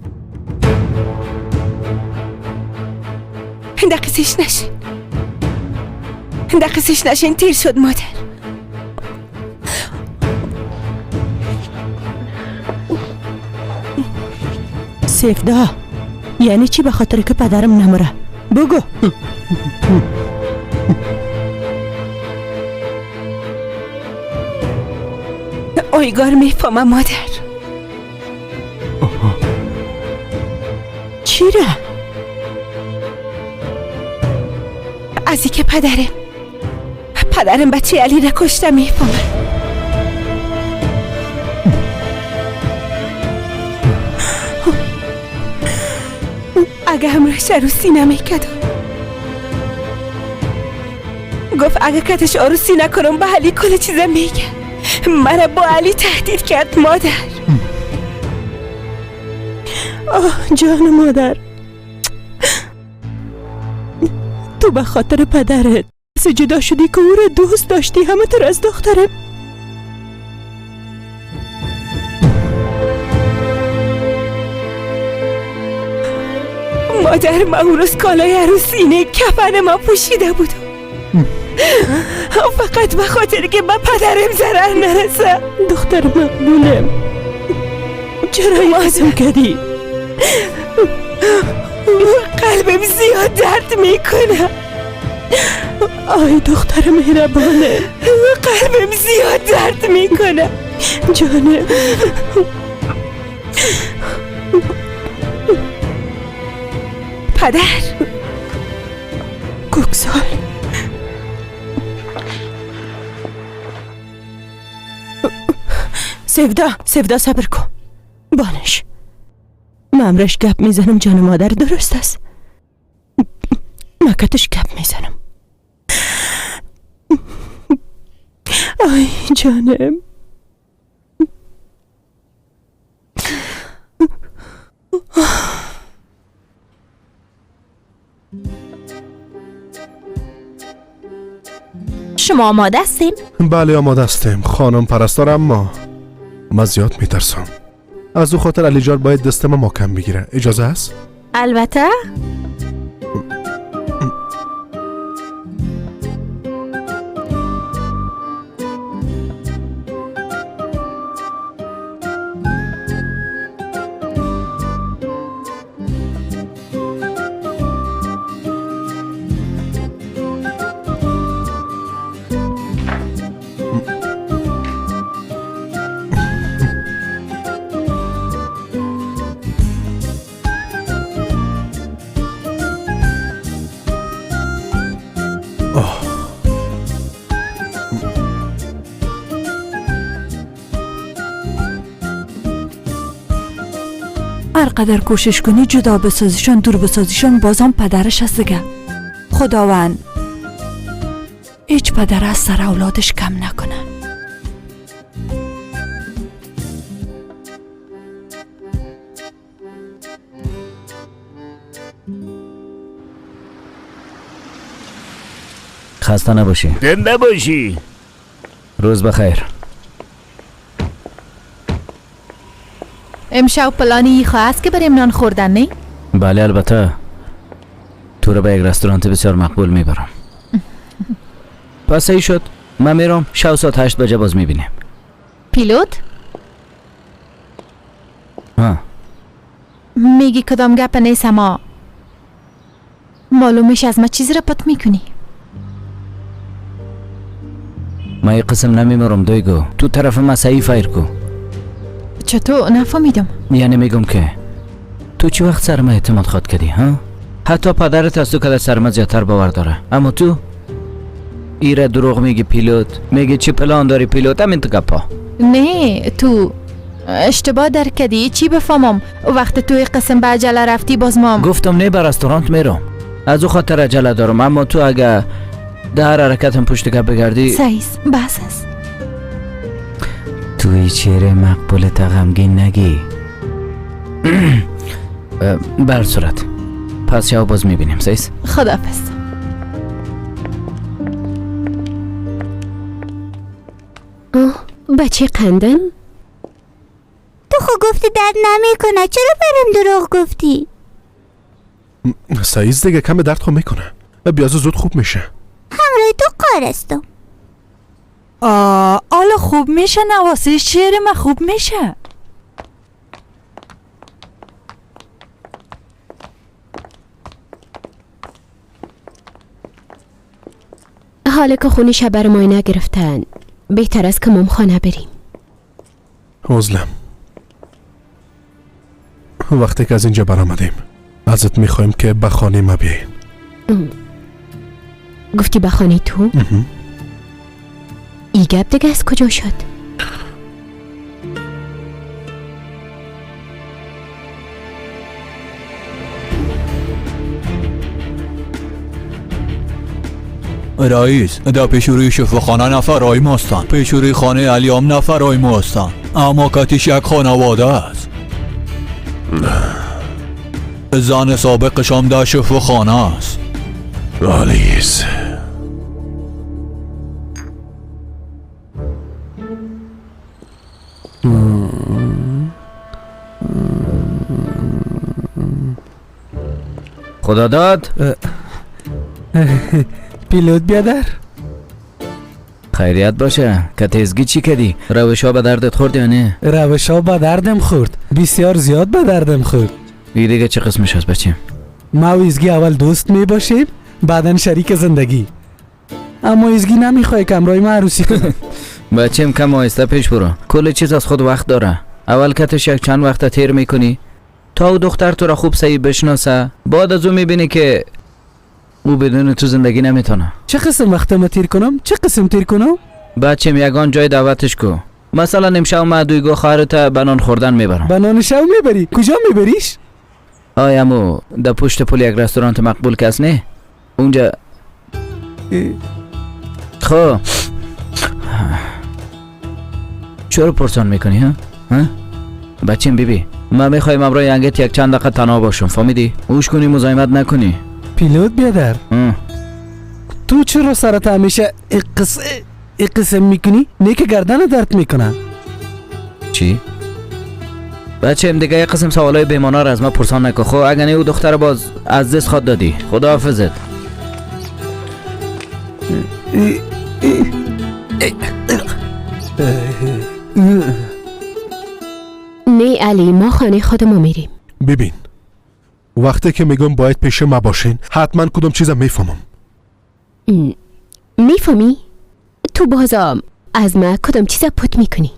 دقیقش نشین، دقیقش نشین، تیر شد مادر. سفدا، یعنی چی به خاطر که پدرم نمره؟ بگو. اویگار میفهمم مادر. چی را؟ از اینکه پدرم بچه علی را کشته میفهمم. اگه همراهش عروسی نمیکردم، گفت اگه کتش عروسی نکنم به علی کل چیزا میگه. مرا با علی تهدید کرد مادر. آه جان مادر، تو به خاطر پدرت جدا شدی که او را دوست داشتی، همه تر از دخترم. مادر، من اون روز کالای عروسی نه کفن ما پوشیده بودم، فقط به خاطر که به پدرم ضرر نرسه. دختر مقبولم، چرا این کردی؟ قلبم زیاد درد میکنه. آی دختر مهربانه، قلبم زیاد درد میکنه. جانم، پدر کوکسال، سفدا، سفدا صبر کن، بانش من امرش گپ میزنم. جان مادر درست است، مکتش گپ میزنم. Ай ҷонем. شما آماده هستین؟ بله آماده هستیم خانم پرستار، اما من زیاد میترسم. از او خاطر علی جان باید دست ما محکم بگیره. اجازه هست؟ البته. هر قدر کوشش کنی جدا بسازیشان، دور بسازیشان، بازم پدرش هست دیگه. خداوند هیچ پدر از سر اولادش کم نکنه. خسته نباشی. زنده باشی. روز بخیر. امشب پلانی خواست که بریم نان خوردن، نه؟ بله البته. تو رو به یک رستوران بسیار مقبول میبرم. پس ای شد، من میرم. شب ساعت 8 بجه باز میبینیم. پیلوت؟ ها. میگی کدام گپ نیست، اما معلوم میشه از ما چیزی را پت میکنی. من یه قسم نمیمرم دویگو. تو طرف ما صحیح فیر کو. چطور؟ نفهمیدم. یعنی میگم که تو چی وقت سر ما اعتماد خواد کردی ها؟ حتی پدرت از تو که سر ما زیادتر باور داره، اما تو ایره دروغ میگی پیلوت، میگی چی پلان داری پیلوت، همین تو گپا. نه تو اشتباه در کردی. چی بفهمم وقت توی قسم به عجله رفتی باز مام گفتم نه به رستورانت میرم، از او خاطر عجله دارم، اما تو اگه در حرکتم پشت گپ بگردی سایز بس است. توی چهره مقبول تا غمگین نگی. بر صورت پس شب باز میبینیم. سایز خداحافظ. بچه قندن؟ تو خو گفتی درد نمیکنه، چرا برم دروغ گفتی؟ سایز دیگه کم درد خو میکنه و بیازو زود خوب میشه. همراه تو قارستم. حالا خوب میشه، نواسه شعر ما خوب میشه. حالا که خونی شب بر مای نگرفتن، بهتر است که مام خانه بریم. عزلم وقتی که از اینجا برآمدیم ازت میخوایم که به خانه ما بیاییم. گفتی به خانه تو؟ ای گپ دیگه از کجا شد؟ رئیس، در پیش روی شفاخانه نفرهای ماستن، پیش روی خانه علیام نفرهای ماستن، اما کتیش یک خانواده است. زن سابقشام در شفاخانه است. آلیس خدا داد. پیلوت بیادر خیریت باشه که تیزگی چی کردی؟ روش ها به دردت خورد یا نه؟ روش ها به دردم خورد، بسیار زیاد به دردم خورد. ای دیگه چه قسمش هست بچیم؟ ما و ایزگی اول دوست می باشیم، بعدا شریک زندگی. اما ایزگی نمیخوای که همراه ما عروسی کنه. بچیم کم آهسته پیش برو، کل چیز از خود وقت داره. اول کتش یک چند وقت تیر میکنی تا او دختر تو را خوب صحیح بشناسه، بعد از او میبینی که او بدون تو زندگی نمیتونه. چه قسم وقت ما تیر کنم؟ چه قسم تیر کنم؟ بچیم یگان جای دعوتش کو. مثلا امشب ما دویگو خواهرت به نان خوردن میبرم. به نان شب میبری؟ کجا میبریش؟ آیمو در پشت پل یک رستوران مقبول کس نه؟ اونجا. خب چرا پرسان میکنی ها؟ ها؟ بچیم بیبی ما میخوایم امرای انگت یک چند دقیقه تنها باشم، فهمیدی؟ اوش کنی مزاحمت نکنی. پیلوت بیادر، تو چرا سرت همیشه قسم میکنی؟ نه که گردن درد میکنه. چی؟ بچه دیگه یک قسم سوالای بیمانا را از ما پرسان نکن. خب اگه نه او دختر باز از دست خواد دادی. خداحافظت. نه علی، ما خانه خودمو میریم. ببین وقتی که میگم باید پیش ما باشین حتما کدوم چیزا میفهمم. میفهمی؟ تو بازم از ما کدوم چیزا پت میکنی؟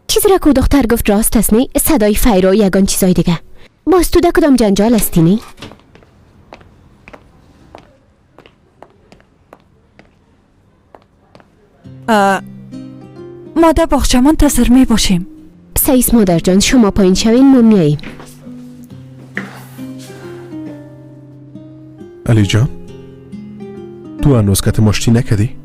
چیزی را که دختر گفت راست است نه؟ صدای فیرا و یگان چیزای دیگه. باز تو ده کدام جنجال هستی نه؟ ما در باغچه منتظر می باشیم. سعیس مادر جان شما پایین شوین ما میاییم. علی جان تو هنوز کت مشتی نکدی؟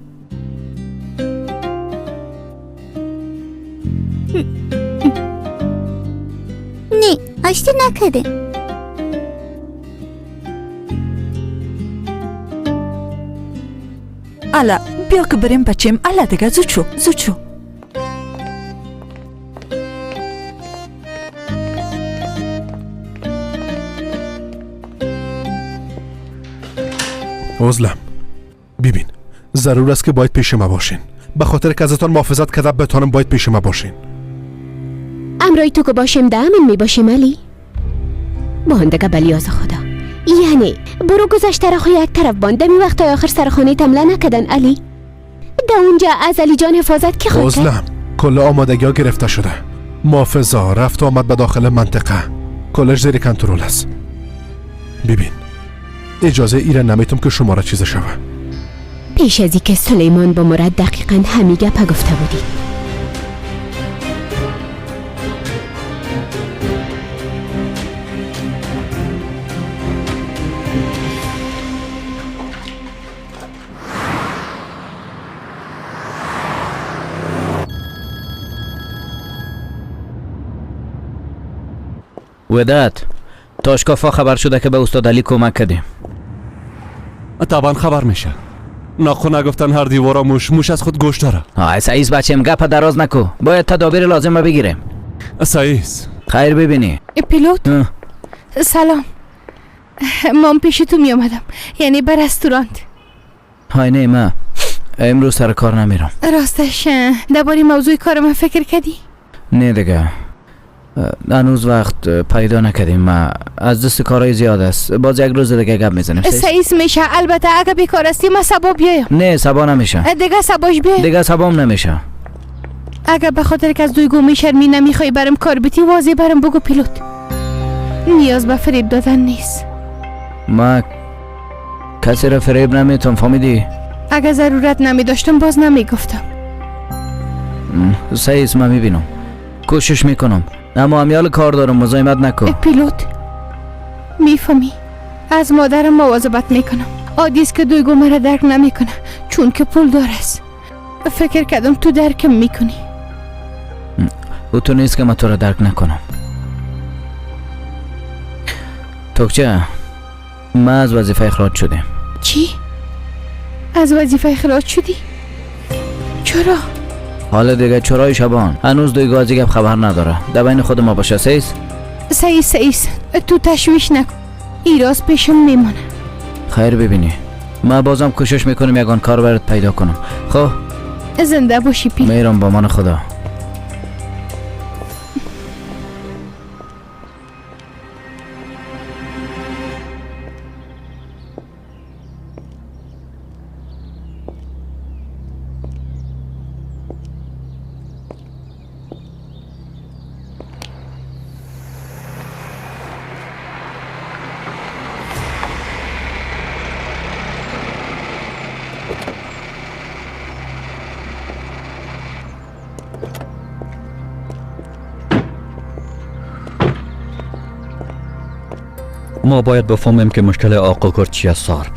نه آشتی نکده. الا بیا که بریم بچیم. الا دیگه زود شو زود شو. عزلم ببین ضرور است که باید پیش ما باشین. به خاطر که ازتان محافظت کرده بتانم باید پیش ما باشین. امرای تو که باشیم ده امن می باشیم علی. باندگه بلیاز خدا یعنی برو گذشته را خو یک طرف بانده می وقتای آخر سر خانه تمله نکدن علی. ده اونجا از علی جان حفاظت که خواهد عزلم کل آمادگی ها گرفته شده. محافظا رفت آمد به داخل منطقه کلش زیر کنترل است. ببین اجازه ایره نمیتم که شما را چیز شوه. پیش از که سلیمان با مراد دقیقا همی گپه گفته بودی. وداد تاشکافا خبر شده که به استاد علی کمک کردیم. طبعا خبر میشه. ناخو نگفتن هر دیوارا موش موش از خود گوش داره. آی سعیس بچم گپ دراز نکو، باید تدابیر لازم رو بگیریم. سعیس خیر ببینی. پیلوت سلام، من پیش تو می آمدم، یعنی به رستورانت. های نه من امروز سر کار نمیرم. راستش درباره موضوع کار من فکر کردی؟ نه دیگه هنوز وقت پیدا نکردیم. ما از دست کارهای زیاد است. باز یک روز دیگه گپ میزنیم. سعیس میشه. البته اگه بیکار هستی ما صبا بیایم. نه صبا نمیشه. دیگه صباش بیایم. دیگه صبام نمیشه. اگه به خاطر که از دویگو میشرمی نمیخوای برم کار بیتی واضح برم بگو پیلوت. نیاز به فریب دادن نیست. ما کسی را فریب نمیتونم فهمیدی؟ اگه ضرورت نمیداشتم باز نمیگفتم. سعیس من میبینم کوشش میکنم اما امیال کار دارم مزاحمت نکن. پیلوت میفهمی از مادرم مواظبت میکنم. عادی است که دویگو مرا درک نمیکنه چون که پول دار است. فکر کردم تو درکم میکنی. او تو نیست که من تو را درک نکنم. توکچه من از وظیفه اخراج شدیم. چی؟ از وظیفه اخراج شدی؟ چرا؟ حالا دیگه چرای شبان هنوز دوی از گپ خبر نداره. در بین خود ما باشه. سیس سیس سیس تو تشویش نکن، ای راز پیشم میمانه. خیر ببینی ما بازم کوشش میکنیم یگان کار برات پیدا کنم. خب زنده باشی پی. میرم با من خدا. ما باید بفهمیم که مشکل آقا کرد چی است سارب.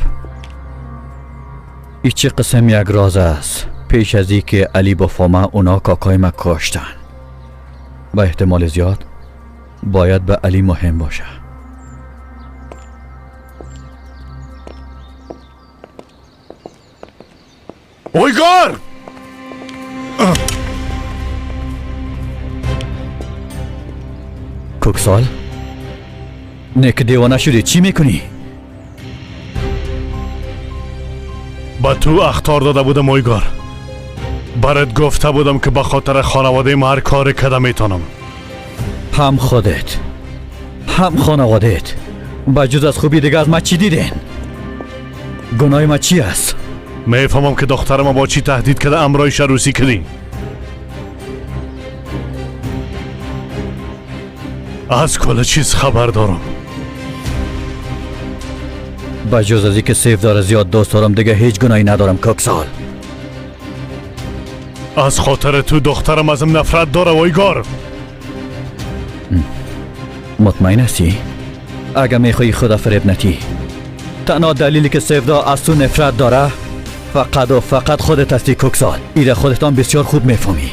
ای چه قسم یک راز است؟ پیش از ای که علی بفهمه اونا کاکای ما کشتن. با احتمال زیاد باید به علی مهم باشه. اویگار! کوکسال؟ نه که دیوانه شدی، چی میکنی؟ با تو اخطار داده بودم اویگار. برات گفته بودم که به خاطر خانواده ما هر کاری کده میتونم. هم خودت هم خانوادهت بجز از خوبی دیگه از ما چی دیدین؟ گناه ما چی است؟ میفهمم که دخترم با چی تهدید کرده امرایش عروسی کردی. از کل چیز خبر دارم. بجز از اینکه سیف داره زیاد دوست دارم دیگه هیچ گناهی ندارم کوکسال. از خاطر تو دخترم ازم نفرت داره وایگار. مطمئن هستی؟ اگه میخوایی خدا فریب نتی، تنها دلیلی که سیفدا از تو نفرت داره فقط و فقط خودت هستی کوکسال. ایره خودتان بسیار خوب میفهمی.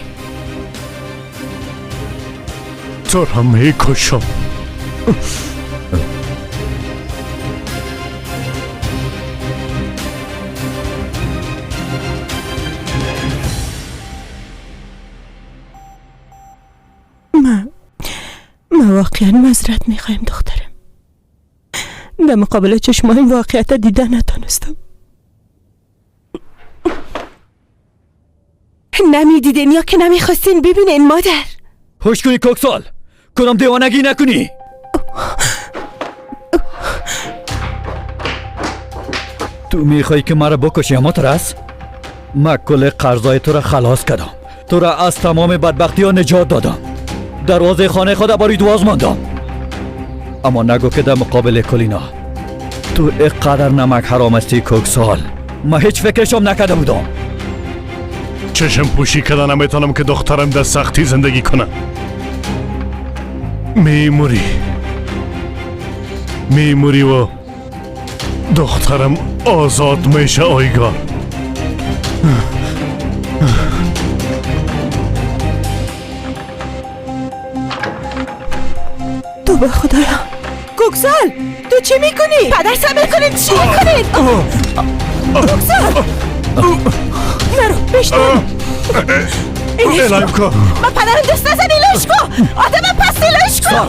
تو را میکشم. ما واقعا معذرت میخوایم دخترم. در مقابل چشمایم واقعیت دیده نتانستم. نمیدیدین یا که نمیخواستین ببینین مادر؟ هوش کنی کوکسال، کدام دیوانگی نکنی. تو میخوای که مرا بکشی اما ترس؟ من کل قرضای تو را خلاص کردم، تو را از تمام بدبختی ها نجات دادم، دروازه خانه خود برای دواز ماندم. اما نگو که در مقابل کلینا تو اقدر نمک حرام هستی کوکسال. من هیچ فکرشم نکرده بودم. چشم پوشی کردن نمیتونم که دخترم در سختی زندگی کنه. میموری و دخترم آزاد میشه آیگار. تو به خدایا. کوکسال تو چی میکنی؟ پدر صبر کنید، چی میکنید؟ کوکسال نرو بشتم. الهیم کو. من پدرم دست نزن، الهیش کو. آدم پس الهیش کو.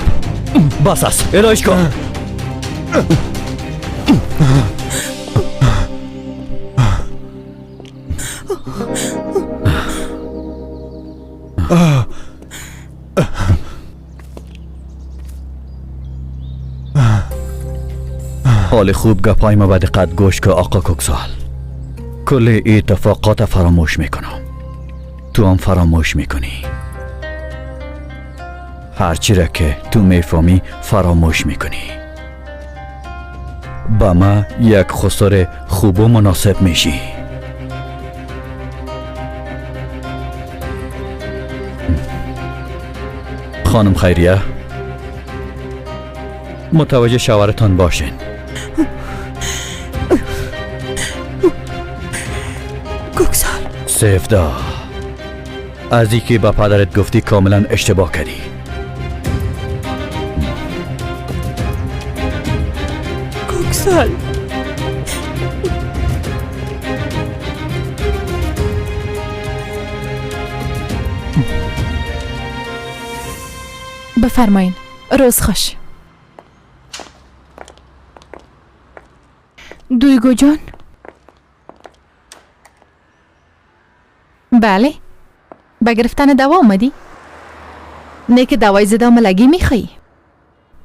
بس است، الهیش کو. حال خوب گپای ما به دقت گوش که آقا کوکسال. کل اتفاقات فراموش میکنم، تو هم فراموش میکنی. هرچی را که تو میفهمی فراموش میکنی. با ما یک خسر خوب و مناسب میشی. خانم خیریه، متوجه شوهرتان باشین. کوکسال. سیفدا، از اینکه به پدرت گفتی کاملا اشتباه کردی. کوکسال بفرمایین. روز خوش. دویگو جان. بله، به گرفتن دوا اومدی؟ نه که دوای زدا ملگی میخوایی؟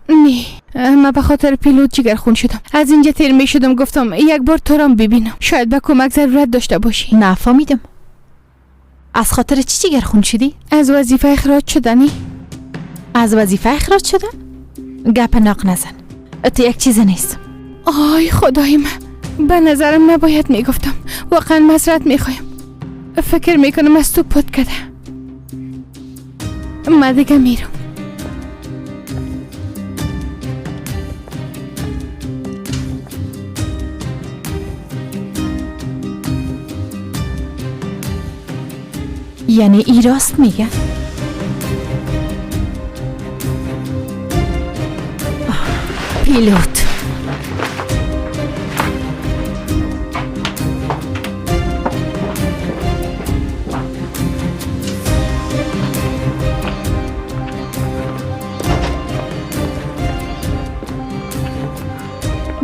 نه، من به خاطر پیلوت جگرخون شدم. از اینجا تیر می شدم، گفتم یک بار تو را ببینم، شاید به کمک ضرورت داشته باشی. نفهمیدم. از خاطر چی جگرخون شدی؟ از وظیفه اخراج شدنی. از وظیفه اخراج شدن؟ گپ ناق نزن، تو یک چیز نیست. آی خدای من، به نظرم نباید میگفتم. واقعا معذرت میخوایم. فکر میکنم از تو پت کرده. من دیگه میرم. یعنی ای راست میگه؟ پیلوت،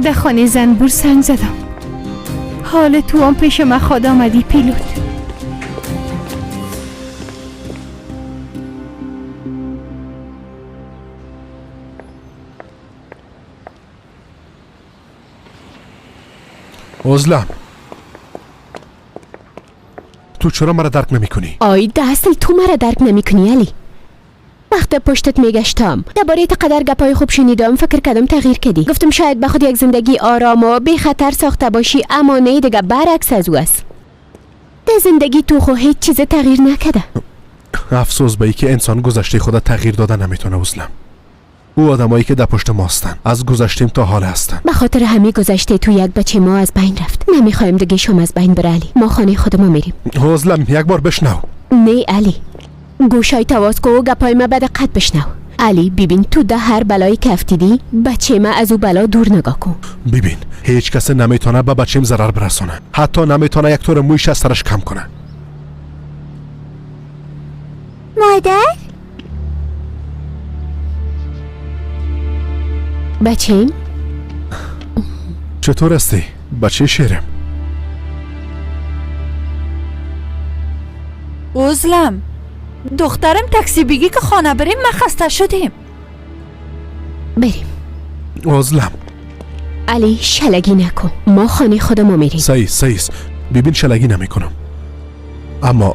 در خانه زنبور سنگ زدم. حال تو هم پیش من خود آمدی پیلوت. ازلم، تو چرا مرا درک نمی کنی؟ آی اصل تو مرا درک نمی کنی علی. وقت پشتت میگشتم درباره قدر گپای خوب شنیدم، فکر کردم تغییر کردی. گفتم شاید به خود یک زندگی آرام و بی خطر ساخته باشی، اما نه، دیگه برعکس از او است. در زندگی تو خو هیچ چیز تغییر نکرده. افسوس به ای که انسان گذشته خود تغییر داده نمیتونه. ازلم، او آدمایی که در پشت ما هستن از گذشتیم تا حال هستن. به خاطر همه گذشته تو یک بچه ما از بین رفت. نمیخوایم دیگه شما از بین بره علی. ما خانه خود ما میریم. ازلم، یک بار بشنو. نه علی، گوشای تواز کو و گپای ما به دقت بشنو. علی ببین، تو ده هر بلایی که افتیدی بچه ما از او بلا دور نگاه کن. ببین، هیچ کس نمیتونه به بچیم ضرر برسانه، حتی نمیتونه یک طور مویش از سرش کم کنه. مادر؟ بچیم چطور هستی؟ بچه شیرم. ازلم، دخترم تاکسی بگی که خانه بریم، ما خسته شدیم. بریم. ازلم. علی شلگی نکن، ما خانه خودمو میریم. صحیح، ببین شلگی نمی کنم، اما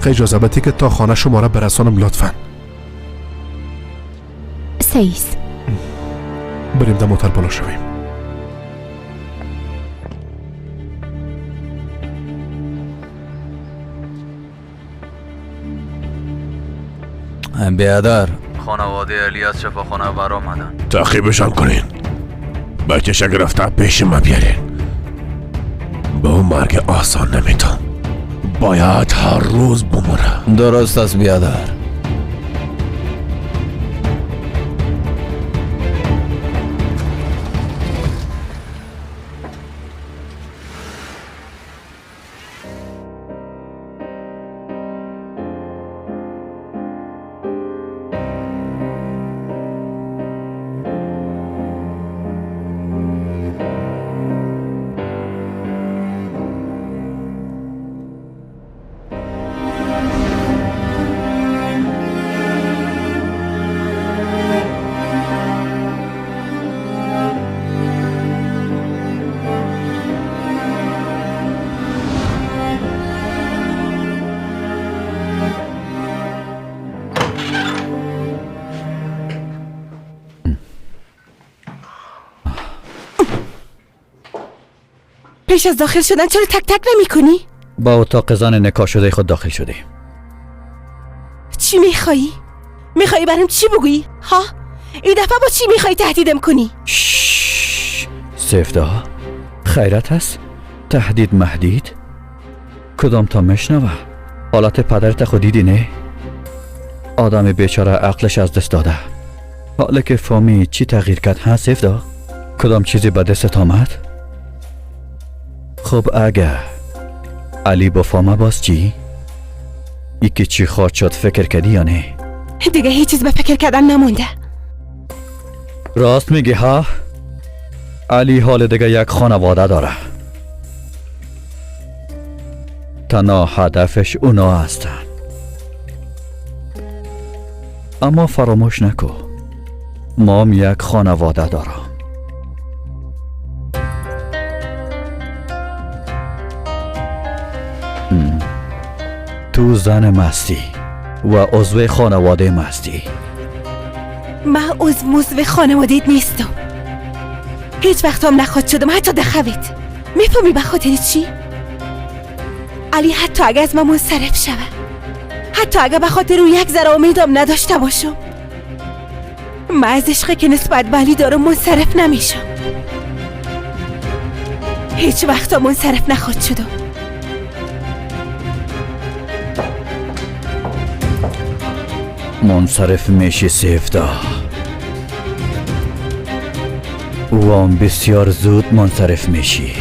اجازه بده که تا خانه شما را برسانم لطفا. صحیح. بریم در موتر بالا شویم. بیادر، خانواده علی از شفاخانه بر آمدن. تعقیبشان کنین، بچه‌ش گرفته پیش ما بیارین. با اون مرگ آسان نمیتون، باید هر روز بمونه. درست است بیادر. پیش از داخل شدن چرا تک تک نمی کنی؟ با اتاق زن نکاح شده خود داخل شدی. چی میخوایی؟ میخوایی برام چی بگویی؟ ها؟ این دفعه با چی میخوایی تهدیدم کنی؟ سفدا، خیرت هست؟ تهدید مهدید؟ کدام تا مشنوه؟ حالت پدرت خود دیدی نه؟ آدم بیچاره عقلش از دست داده. حالا که فامی چی تغییر کرد ها سفدا؟ کدام چیزی به دستت آمد؟ خب اگه علی با فامه باز چی؟ ای که چی خواهد شد فکر کردی یا نه؟ دیگه هیچ چیز به فکر کردن نمونده. راست میگی ها؟ علی حال دیگه یک خانواده داره. تنها هدفش اونا هستن. اما فراموش نکو، ما هم یک خانواده دارم. تو زن مستی و عضو خانواده مستی. من عضو خانواده نیستم. هیچ وقت هم نخواد شدم حتی دخوت. میفهمی به خاطر چی؟ علی حتی اگه از من منصرف شوه، حتی اگه به خاطر او یک ذره امیدم نداشته باشم، من از عشقی که نسبت به علی دارم منصرف نمیشم. هیچ وقت هم منصرف نخواد شدم. منصرف میشی سیفدا. وام بسیار زود منصرف میشی.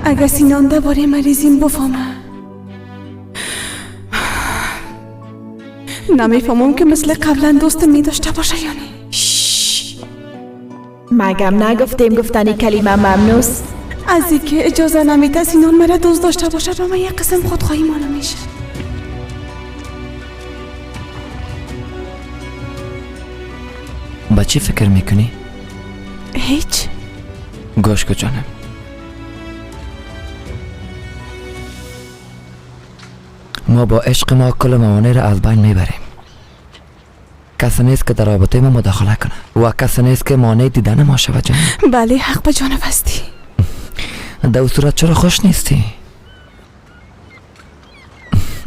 اگه سینان درباره مریضیم بفهمه، نمیفهمم که مثل قبلا دوست می داشته باشه یا نه. مگم نگفتیم گفتن کلمه ممنوس؟ از اینکه اجازه نمیده سینان مرا دوست داشته باشه و من یک قسم خودخواهی معلوم میشه. با چی فکر میکنی؟ هیچ. گوش کن جانم، ما با عشق ما کل موانع را از بین میبریم. کسی نیست که در رابطه ما مداخله کنه و کسی نیست که مانع دیدن ما شود جان. بله حق به جانب هستی. در صورت چرا خوش نیستی؟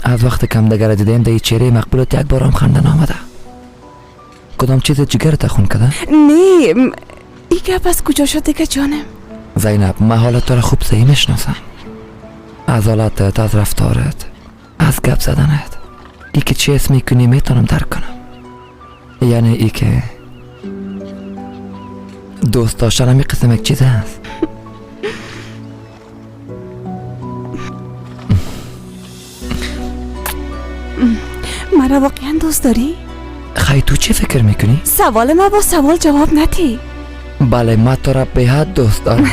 از وقت کم دگر دیدیم در چهره مقبولت یک بار هم خنده نامده. کدام چیز جگرت خون کده؟ نه ای گپ از کجا شد دیگه جانم؟ زینب من حالت تو را خوب صحیح میشناسم. از حالتت، از رفتارت، از گپ زدنت، ای که چی اسم میکنی میتونم درک کنم. یعنی ای که دوست داشتن همی قسم یک چیز هست. مرا واقعا دوست داری؟ خیلی تو چی فکر میکنی؟ سوال ما با سوال جواب ندی. بله من تو را به حد دوست دارم.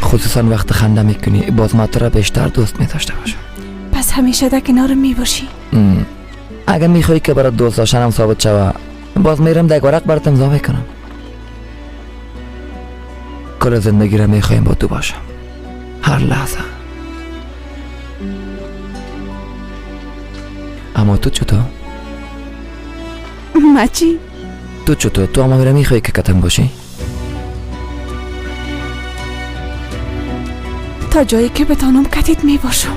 خصوصا وقت خنده میکنی باز من تو را بیشتر دوست میداشته باشم. پس همیشه در کنارم میباشی؟ اگر میخوای که برات دوست داشتنم ثابت شوه باز میرم در ورق برات امضا میکنم. کل زندگی را میخوایم با تو باشم، هر لحظه. اما تو چطور؟ ما چی؟ تو چطور؟ تو اما میره میخوای که کتم باشی؟ تا جایی که بتانم کتیت میباشم.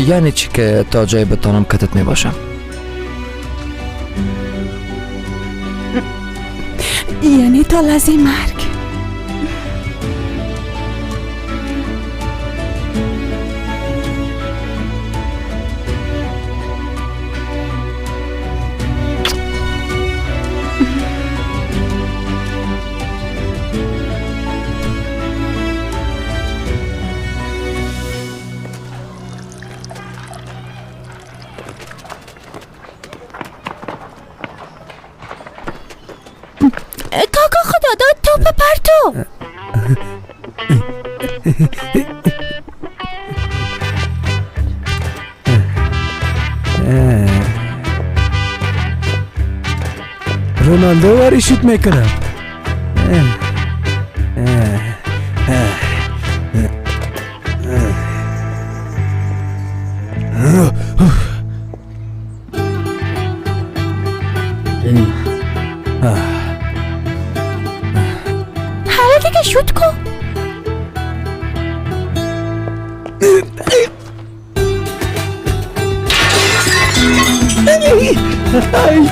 یعنی چی که تا جایی بتانم کتت میباشم؟ یعنی تا لحظه مرگ. کاکا خدا داد توپ پرتو. رونالدو واری شوت میکنم. حالا دیگه شوت کن.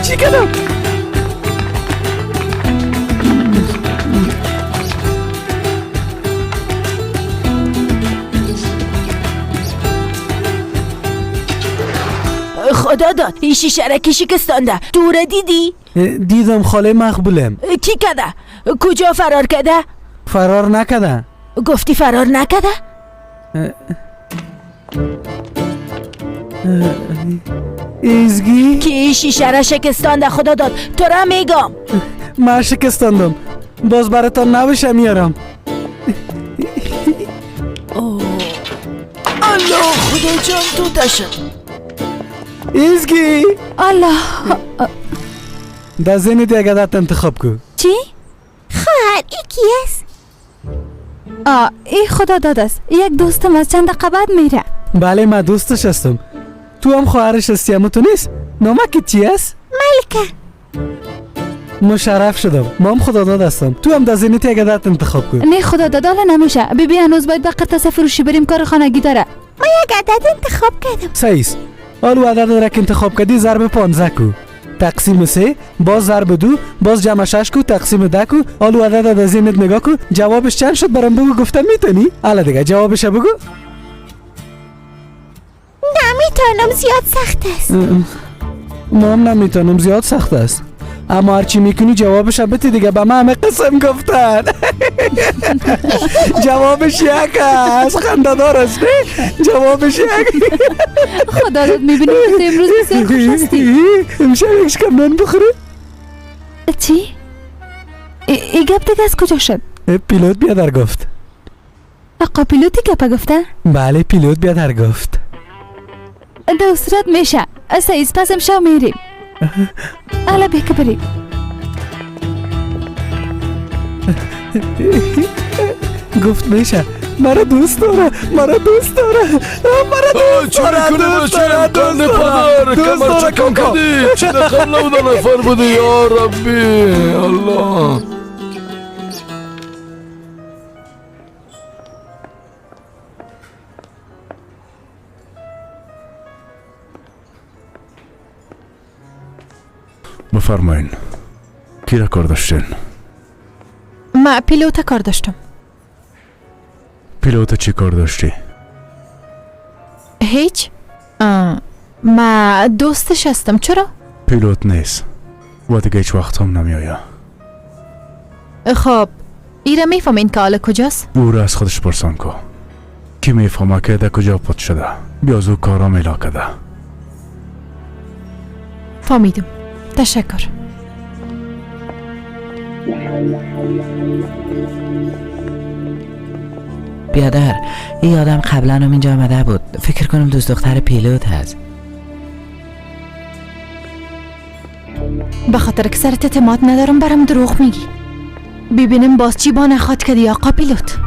چی کردم؟ خدا داد این شیشه را کی شکستانده؟ تو را دیدی؟ دیدم خاله مقبولم. کی کده؟ کجا فرار کده؟ فرار نکده. گفتی فرار نکده؟ ایزگی؟ کی شیشه را شکستانده؟ خدا داد تو را میگم. من شکستاندم، باز براتان نوشه میارم. الله خدا جان تو دشد. ایزگی الله در ذهن دیگه عدد انتخاب کو. چی؟ خواهر ای کی است؟ ای خدا داد است، یک دوستم از چند دقیقه بعد میره. بله من دوستش هستم. تو هم خواهرش هستی اما تو نیست. نامک چی است؟ ملکه. مشرف شدم، ما هم خدا داد هستم. تو هم در ذهنت یک عدد انتخاب کن. نه خدا داد حالا نمیشه. بیبی هنوز باید به قرطاسه فروشی بریم، کار خانگی داره. ما یک عدد انتخاب کردم. صحیح است. حالا عدد را که انتخاب کردی ضرب 15 کو، تقسیم 3، باز ضرب 2، باز جمع 6 کو، تقسیم 10 کو. حالا عدد در ذهنت نگاه کو، جوابش چند شد برام بگو. گفتم میتونی؟ حالا دیگه جوابش بگو. نمیتونم، زیاد سخت است. ما هم نمیتونم، زیاد سخت است. اما هرچی میکنی جوابش بده دیگه. به من همه قسم گفتن. جوابش یک است. خنده دار است نه؟ جوابش یک. خدا رو میبینی که امروز بسیار خوش هستی. امشب یک شکم نان بخوری؟ چی؟ ای گپ دیگه از کجا شد؟ پیلوت بیادر گفت. آقا پیلوتی گپ گفته؟ بله پیلوت بیادر گفت. در صورت میشه. سعیز پس امشب میریم. حالا بیا که بریم. گفت میشه. مرا دوست داره، مرا دوست داره، مرا دوست داره، دوست داره، دوست داره. کاکا چه دقیقا نبوده نفر بوده. یا ربی الله. بفرمایین کی را کار داشتین؟ ما پیلوت کار داشتم. پیلوت چی کار داشتی؟ هیچ. ما دوستش هستم. چرا؟ پیلوت نیست و دیگه هیچ وقت هم نمیآید. خب ایره میفهمین که حالا کجاست؟ او را از خودش پرسان کو کی میفهمه که در کجا پت شده. بیا از او کارا میلا کده. فهمیدم، تشکر. بیادر این آدم قبلا هم اینجا آمده بود. فکر کنم دوست دختر پیلوت هست. به خاطر که سرت اعتماد ندارم برام دروغ میگی. ببینم باز چی با نخواد کردی آقا پیلوت.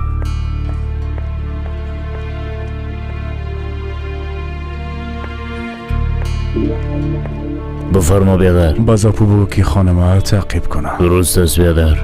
بفرما بیادر. بازاپو بگو که خانمه تعقیب کنه. درست است بیادر.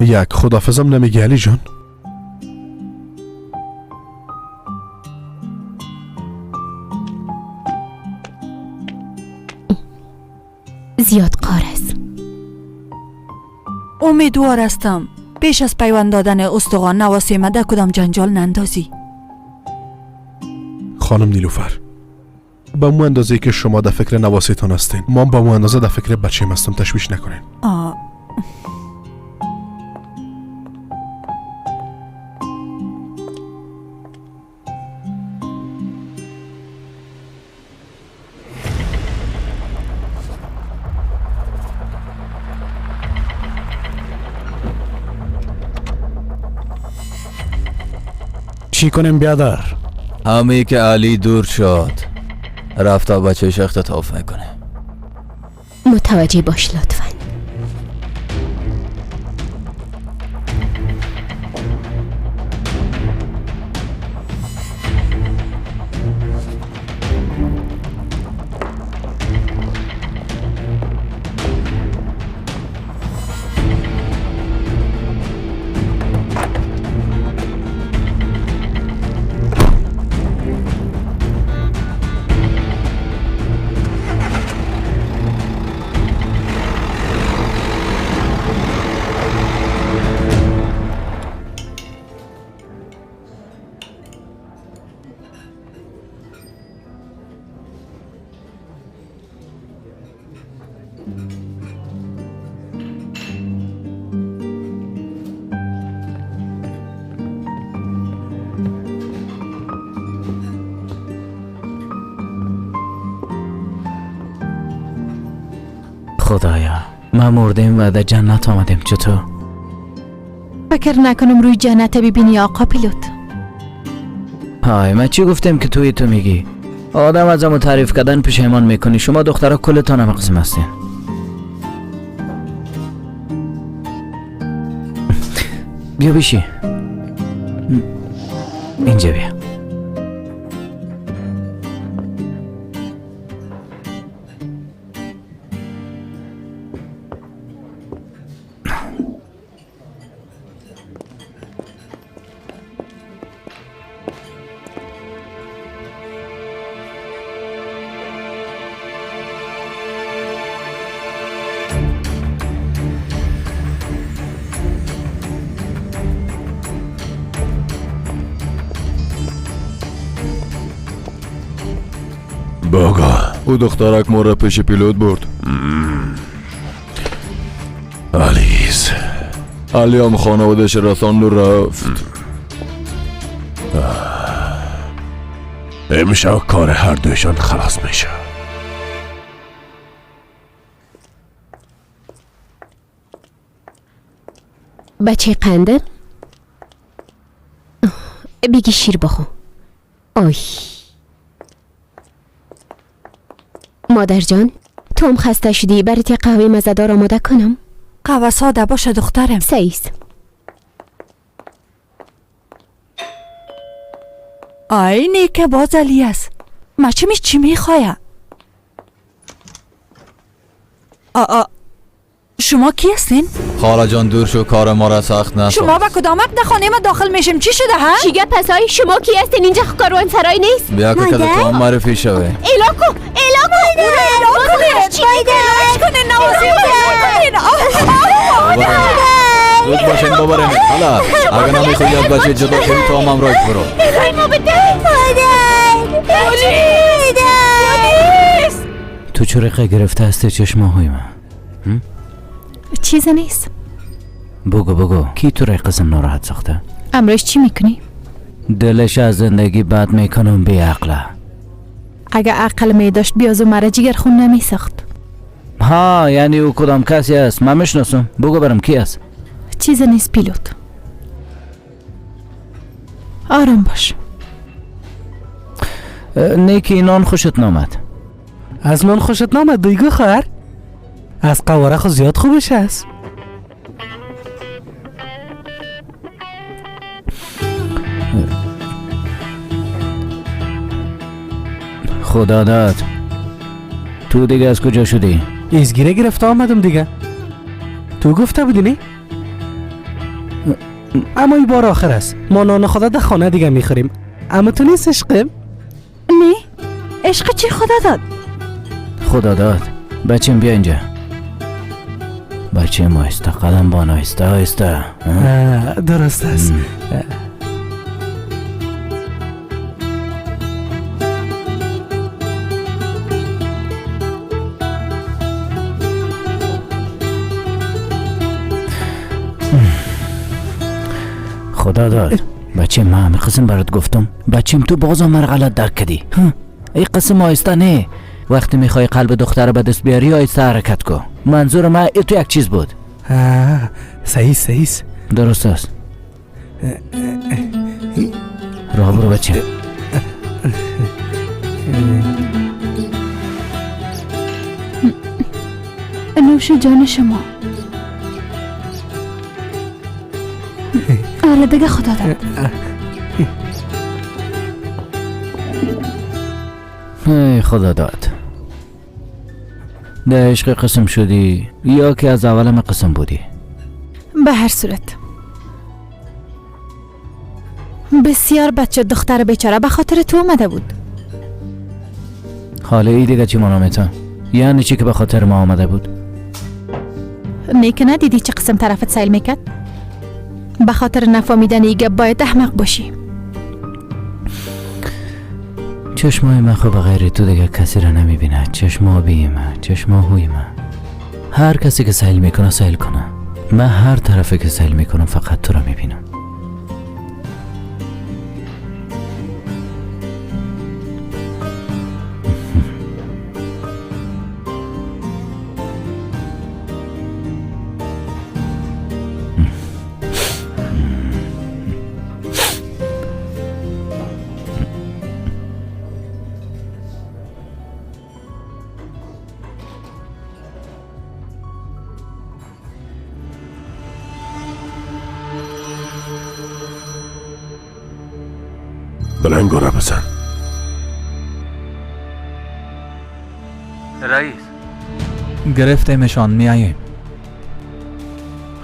یک خدافزم نمیگی علی جان؟ زیاد قار است. امیدوار هستم پیش از پیوند دادن استخوان نواسیمه در کدام جنجال نندازی. خانم نیلوفر، به مو اندازه که شما در فکر نواسیتان هستین، ما به مو اندازه در فکر بچیم هستم. تشویش نکنین. چی کنیم بیادر؟ همی که علی دور شد رفت بچهش اختطاف میکنه. متوجه باش لطفا. خدایا ما مردیم و در جنت آمدیم. چطور؟ فکر نکنم روی جنت ببینی آقا پیلوت. های من چی گفتم که توی تو میگی؟ آدم از همو تعریف کردن پشیمان میکنی. شما دخترها کلتان هم قسم هستین. بیا بشی اینجا بیا. بگو. او دخترک ما را پیش پیلوت برد. علیز علی هم خانوادش رساند و رفت. امشب کار هر دویشان خلاص میشه. بچه قنده بگی شیر بخو. آی مادر جان تو هم خسته شدی، برات یه قهوه مزه‌دار آماده کنم؟ قهوه ساده باشه دخترم. سیس. آی نیکه باز علی است. ما چی میخواه؟ آ شما کی هستین؟ خاله جان دور شو، کار ما را سخت نساز. شما با کدام حق در خانه ما داخل میشیم؟ چی شده ها؟ چی گپ پسای؟ شما کی هستین؟ اینجا کاروان سرای نیست. بیا که تو هم معرفی شوه. اعلام کو، اعلام کو، اعلام کو، چی کنین؟ نوازی کنین. زود باشین ببرین. حالا اگر نمیخوای از بچه جدا شوی تو هم همراه برو. تو چرا گرفته هستی چشم‌های من؟ چیزی نیست. بگو بگو کی تو را قسم ناراحت ساخته؟ امروز چی میکنی؟ دلش از زندگی بد میکنم بی عقله. اگه عقل می داشت بیازو مرا جگر خون نمی ساخت. ها یعنی او کدام کسی است؟ من میشناسم. بگو برم کی است؟ چیزی نیست پیلوت، آرام باش. نیکی نان خوشت نامد. از نان خوشت نامد دیگه خواهر؟ از قواره خو زیاد خوبش است. خدا داد تو دیگه از کجا شدی؟ ایزگیره گرفته آمدم دیگه. تو گفته بودی نه؟ اما این بار آخر است. ما نان خدا در خانه دیگه میخوریم. اما تو نیست عشقم؟ نه عشق چی خدا داد؟ خدا داد بچیم بیا اینجا. بچه آهسته قدم بان، آهسته آهسته. درست است. خدا داد بچه من همه قسم برات گفتم. بچیم تو بازم مرا غلط درک کردی. این قسم آهسته نه. وقتی میخوای قلب دختر به دست بیاری آهسته حرکت کن. منظور من ای تو یک چیز بود. صحیح صحیح درست است. راه برو بچه. نوش جان شما. آره دیگه خدا داد. ای خدا داد در عشق قسم شدی یا که از اولم قسم بودی؟ به هر صورت بسیار بچه دختر بیچاره به خاطر تو اومده بود. حالا ای دیگه چی مانامتا؟ یعنی چی که به خاطر ما آمده بود؟ نه که ندیدی چه قسم طرفت سیل میکرد؟ به خاطر نفهمیدن ای گپ باید احمق باشی. چشمای من خب غیر تو دیگه کسی را نمیبینه. چشما بی من، چشما هوی من. هر کسی که سیل میکنه سیل کنه. من هر طرفی که سیل میکنم فقط تو را میبینم. بلنگو بزن. رئیس گرفتیمشان، میاییم.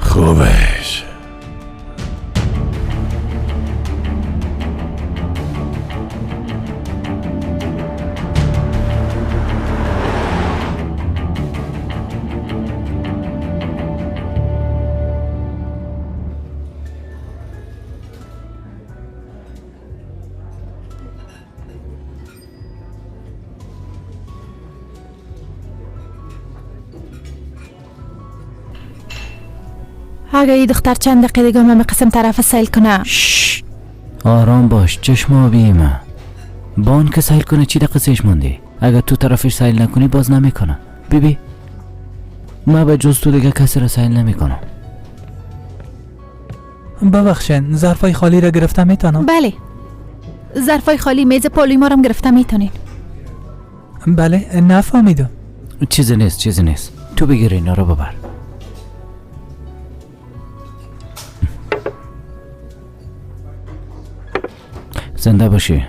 خوبش. اگه ای دختر چند دقیقه دیگه من قسم طرف سیل کنه. آرام باش چشم آبی ما. بان که سیل کنه چی دقیقه سیش موندی؟ اگه تو طرفش سیل نکنی باز نمیکنه. بیبی ما به جز تو دیگه کسی را سیل نمیکنم. ببخشین ظرفای خالی را گرفته میتونم؟ بله ظرفای خالی میز پالوی ما را گرفته میتونین. بله نفهمیدم. چیزی نیست چیزی نیست، تو بگیر اینا رو ببر. زنده باشی.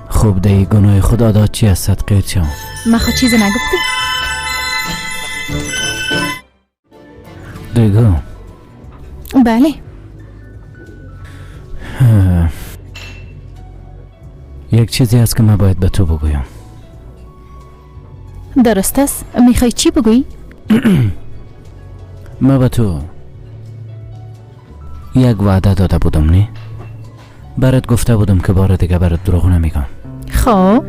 خوب دی گناه خدا داد چی از صدقه چم؟ ما خود چیزی نگفتی؟ دیگه بله. یک چیزی هست که من باید به تو بگویم. درست است؟ میخوای چی بگویی؟ من به تو یک وعده داده بودم، نه؟ برات گفته بودم که بار دیگه برات دروغ نمیگم. خب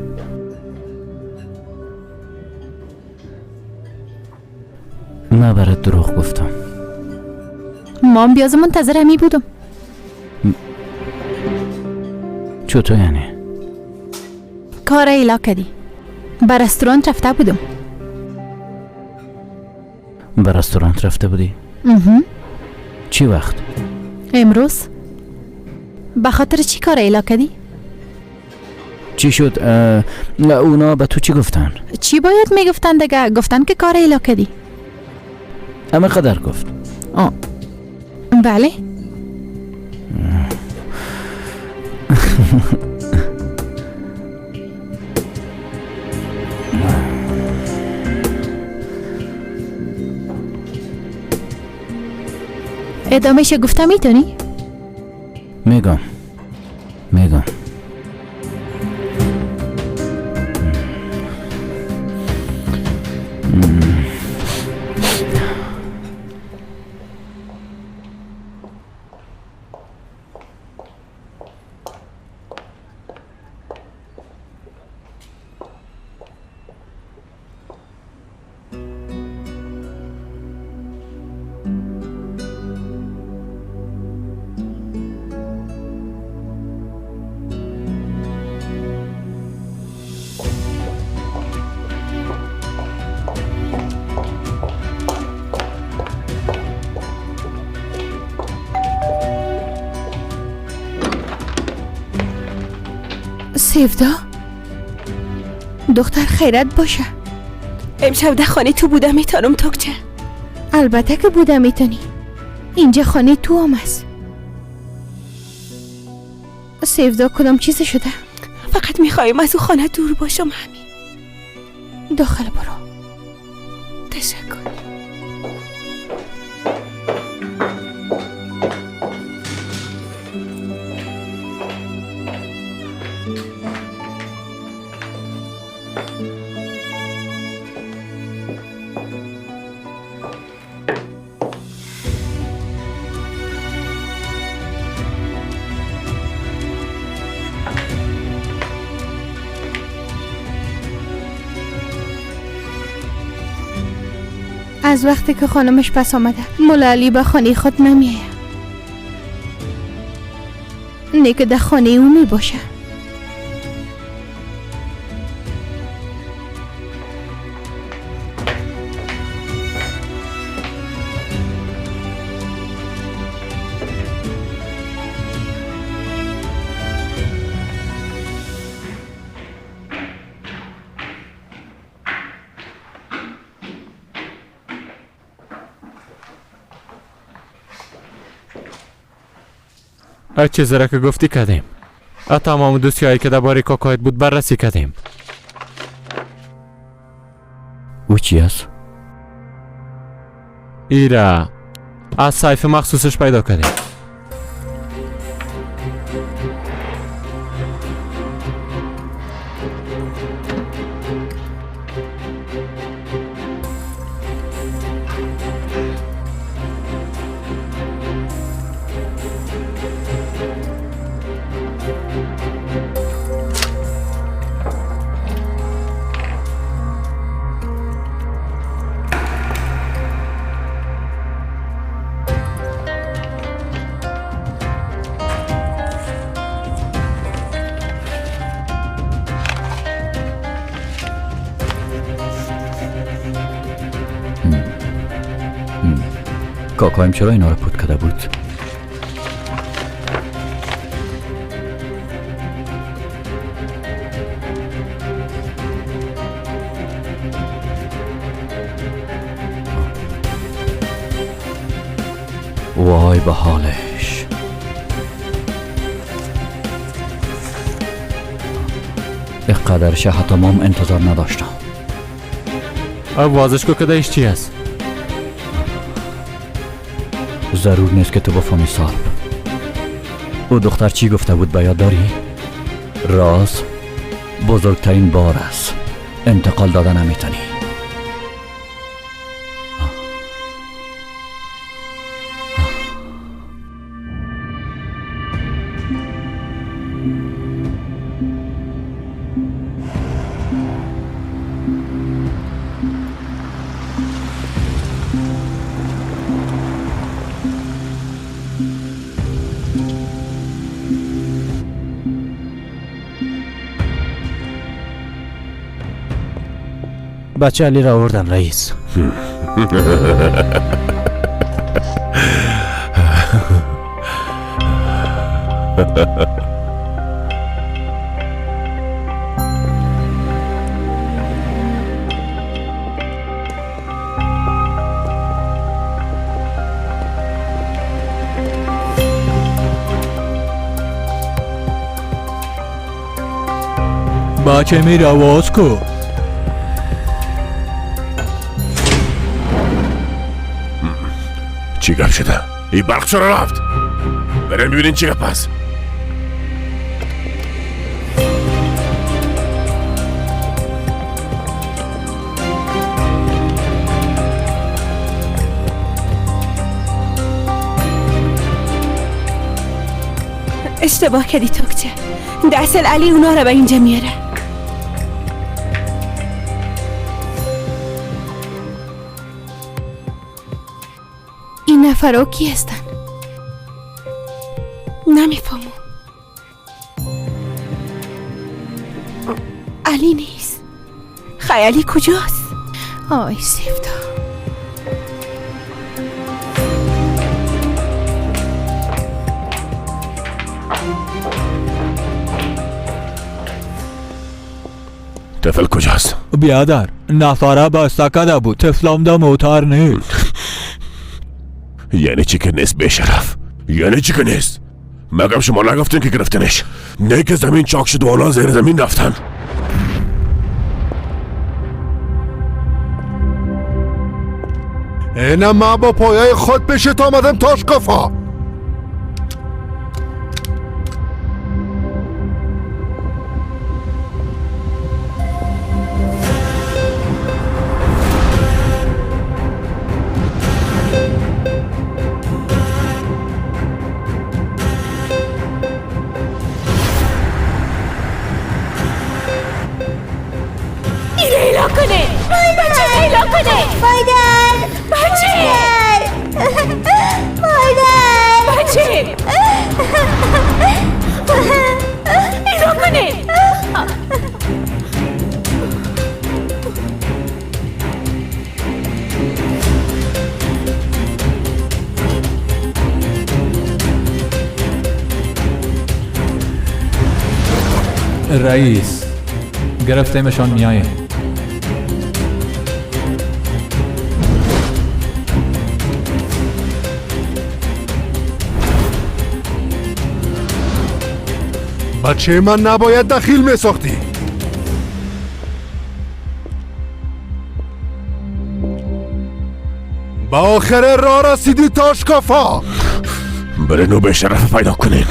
من برات دروغ گفتم. ما بیاز منتظر همی بودم. چطور یعنی؟ کار ایلا کردی. به رستوران رفته بودم. به رستوران رفته بودی؟ چی وقت؟ امروز. به خاطر چی کار ایلا کردی؟ چی شد؟ اونا به تو چی گفتن؟ چی باید میگفتن دیگه؟ گفتن که کار ایلا کردی. اما قدر گفت. بله. ادامهش گفته میتونی؟ میگم میگم. سیفدا دختر خیرت باشه. امشب در خانه تو بودم میتونم تکچه؟ البته که بودم میتونی، اینجا خانه تو هم است. سیفدا کدام چیز شده؟ فقط میخوایم از او خانه دور باشم همین. داخل برو. تشکر. از وقتی که خانمش پس آمده مولا علی به خانه خود نمیایه، نه که در خانه او می باشه. چیزی که گفتی کردیم. تمام دوسیایی که درباره کاکایت بود بررسی کردیم. او چی است؟ ایره از سیف مخصوصش پیدا کردیم. کاکایم چرا اینا رو پود کرده بود؟ وای به حالش. اینقدرش حتی مام انتظار نداشتم. وازش کو کده ایش چی است؟ ضرور نیست که تو بفهمی سالب. او دختر چی گفته بود به یاد داری؟ راز بزرگترین بار است، انتقال داده نمیتونی. بچه علی را آوردم رئیس. بچه می رواز کو. چی گپ شده؟ این برق چرا رفت؟ بریم ببینیم چی گپ است. اشتباه کردی توکچه. دسل علی اونا رو به اینجا میاره. این نفرها کی هستن؟ نمیفهمم. علی نیست. خیالی کجاست؟ آی سفتا. طفل کجاست؟ بیادر نفره بسته کده بود. طفلم ده موتر نیست. یعنی چی که نیست بیشرف؟ یعنی چی که نیست؟ مگم شما نگفتین که گرفتنش؟ نه که زمین چاک شد و اونا زیر زمین رفتن. اینم ما با پایای خود پیشت آمدم تاش قفا. رئیس گرفتیمشان میاییم. Бачаи ман набояд дахил месохтӣ. Ба охири роҳ расидӣ, тошкофа. Бирину бешарафа пайдо кунед.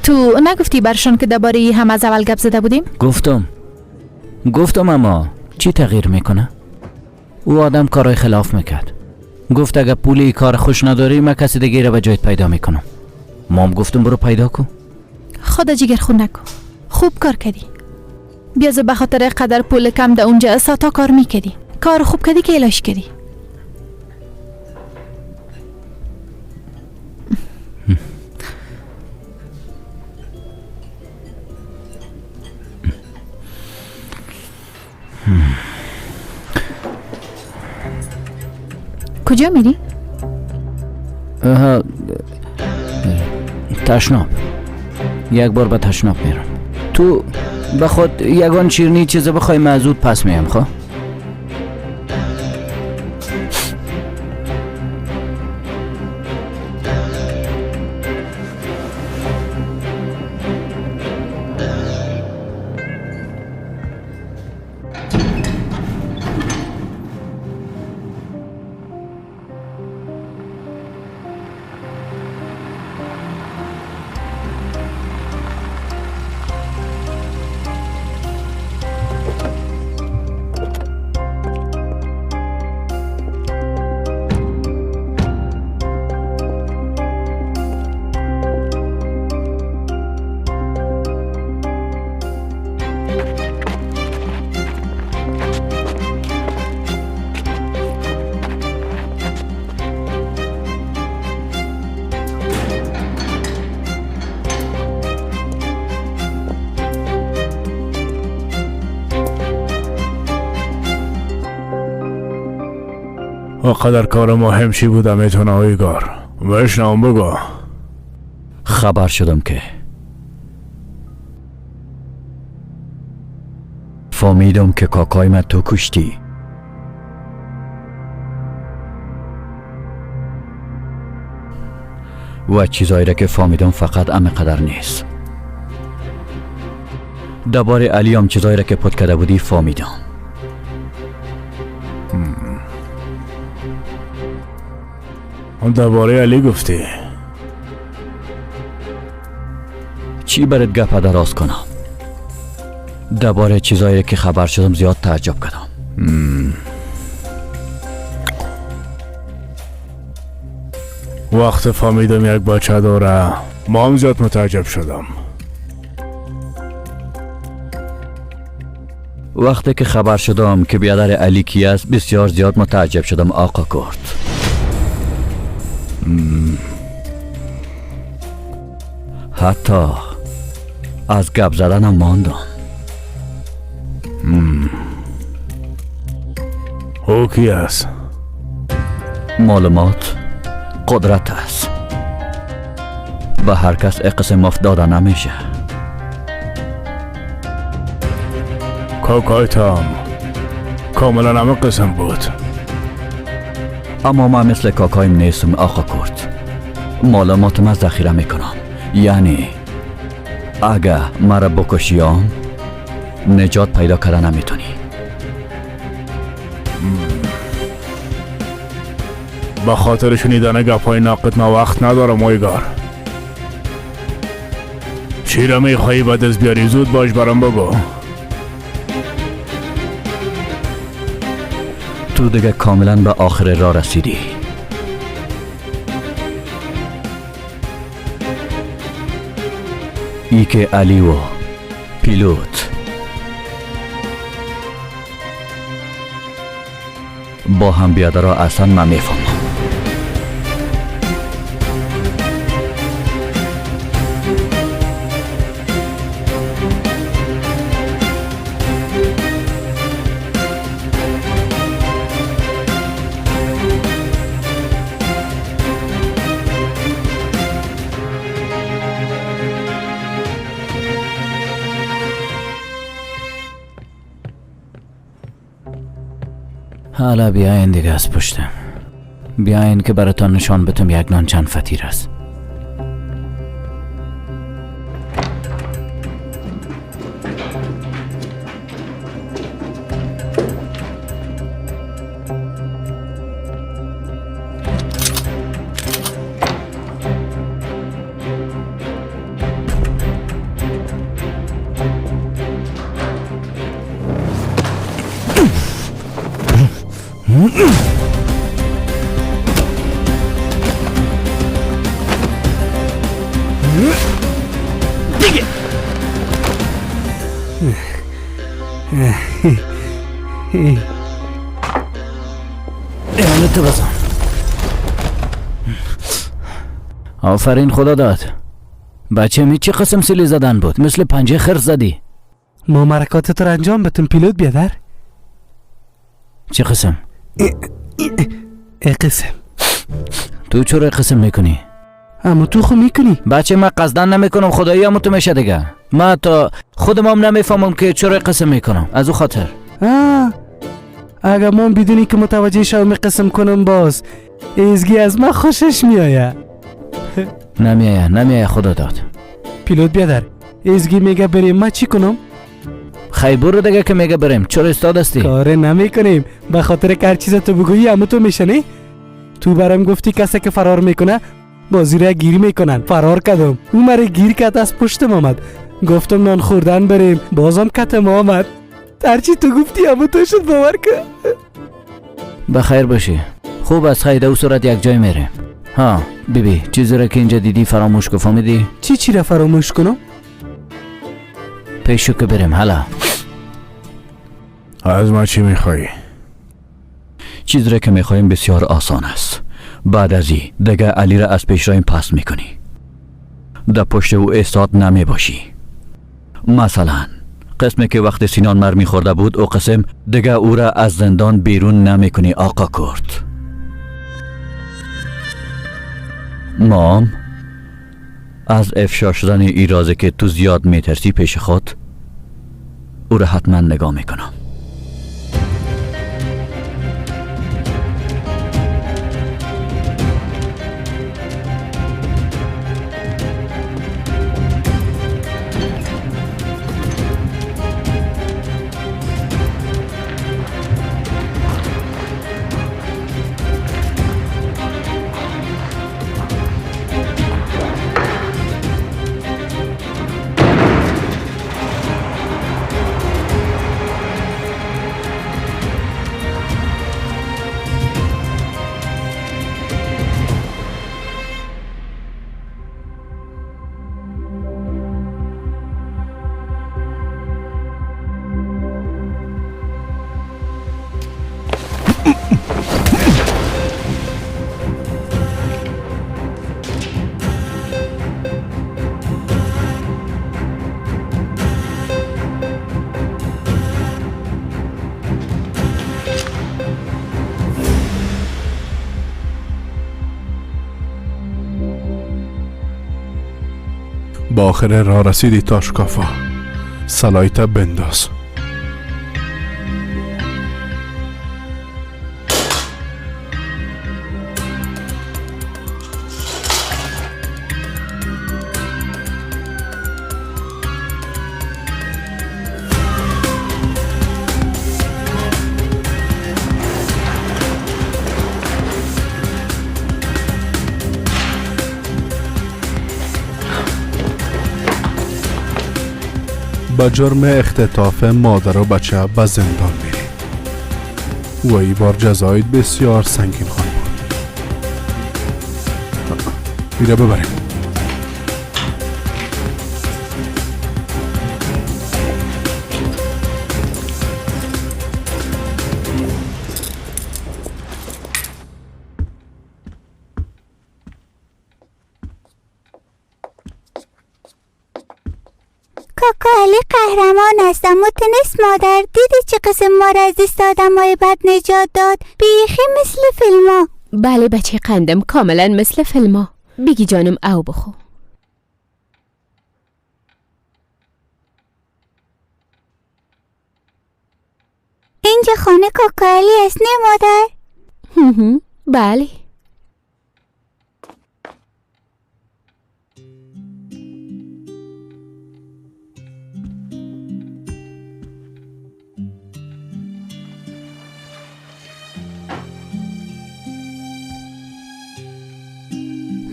تو نگفتی برشان که درباره هم از اول گپ زده بودیم؟ گفتم اما چی تغییر میکنه؟ او آدم کارای خلاف میکرد. گفت اگه پولی کار خوش نداری من کسی دیگه را به جایت پیدا میکنم. مام گفتم برو پیدا کن. خدا جگر خون نکن، خوب کار کردی. بیازه به خاطر قدر پول کم در اونجا ساتا کار میکردی. کار خوب کردی که الاش کردی. کجا میری؟ تشناب. یک بار به تشناب میرم. تو به خود یگان شیرینی چیز بخوای من زود پس میم. خب قدر کار مهم چی بوده میتونه اویگار؟ بشنم بگو. خبر شدم که فهمیدم که کاکای من تو کشتی. و چیزایی را که فهمیدم فقط ام قدر نیست. درباره علی هم چیزایی را که پت کرده بودی فهمیدم. درباره علی گفتی؟ چی برات گپ دراز کنم؟ درباره چیزایی که خبر شدم زیاد تعجب کردم. وقت فهمیدم یک بچه داره ما هم زیاد متعجب شدم. وقتی که خبر شدم که بیادر علی کی است بسیار زیاد متعجب شدم آقا کرد. حتی از گپ زدنم ماندم. او کی است؟ معلومات قدرت است. به هر کس قسم مفت داده نمیشه. کاکایتم کاملا همه قسم بود. اما من مثل کاکایم نیستم آقا کرد. معلومات من ذخیره میکنم. یعنی اگه مرا بکشیم نجات پیدا کرده نمیتونی. به خاطر شنیدن گپای ناقد من وقت ندارم اویگار. چی را میخوایی به دست بیاری؟ زود باش برام بگو. تو دیگه کاملا به آخر راه رسیدی. ای که علی و پیلوت با هم بیادر را اصلا من میفهمم. حالا بیاین دیگه از پشتم. بیاین که براتان نشان بتم یک نان چند فتیر است. تو بزن. آفرین خدا داد. بچه می چه قسم سیلی زدن بود؟ مثل پنجه خرس زدی. ما مرکات تو رو انجام بتون پیلوت بیادر. چه قسم؟ ای قسم. تو چرا قسم میکنی؟ اما تو خو میکنی. بچه من قصدن نمیکنم خدایی، اما تو میشه دیگه. من تا خودم هم نمیفهمم که چرا قسم میکنم از او خاطر. اگر من بدونی که متوجه شوم قسم کنم باز ایزگی از من خوشش میآید. نمیآید نمیآید خدا داد. پیلوت بیادر ایزگی میگه بریم، من چی کنم؟ خیبر رو دیگه که میگه بریم، چرا استاد هستی؟ کاره نمیکنیم به خاطر که هر چیز تو بگویی اما تو میشنی. تو برام گفتی کسی که فرار میکنه بازی را گیر میکنن. فرار کردم، او مرا گیر کرد، از پشتم آمد. گفتم نان خوردن بریم، بازم کتم آمد. هرچی تو گفتی اما تو شد، باور کن. بخیر باشی. خوب از خیر او صورت یک جای میریم. ها بیبی چیزی را که اینجا دیدی فراموش کن، فهمیدی؟ چی را فراموش کنم؟ پیشو که بریم. حالا از ما چی میخوایی؟ چیزی را که میخوایم بسیار آسان است. بعد از ای دیگه علی را از پیش رایم پس میکنی. در پشت او استاد نمی باشی. مثلا قسمی که وقت سینان مر میخورده بود او قسم دیگه او را از زندان بیرون نمیکنی آقا کرد. مام از افشا شدن ای رازی که تو زیاد میترسی پیش خود او را حتما نگاه میکنم. Ба охири роҳ расидӣ, Тошкофа. Салоита бендоз. Ба ҷурми ихтитофи модару бача ба зиндон мерӣ ва ин бор ҷазоит бисёр сангин хоҳад буд. Ира бибарем. کاکا علی قهرمان است، اما تونست مادر. دیدی چه قسم ما را از دست آدمای بد نجات داد؟ بیخی مثل فیلما. بله بچه قندم، کاملا مثل فیلما. بگی جانم او بخو. اینجا خانه کاکا علی است نه مادر؟ بله.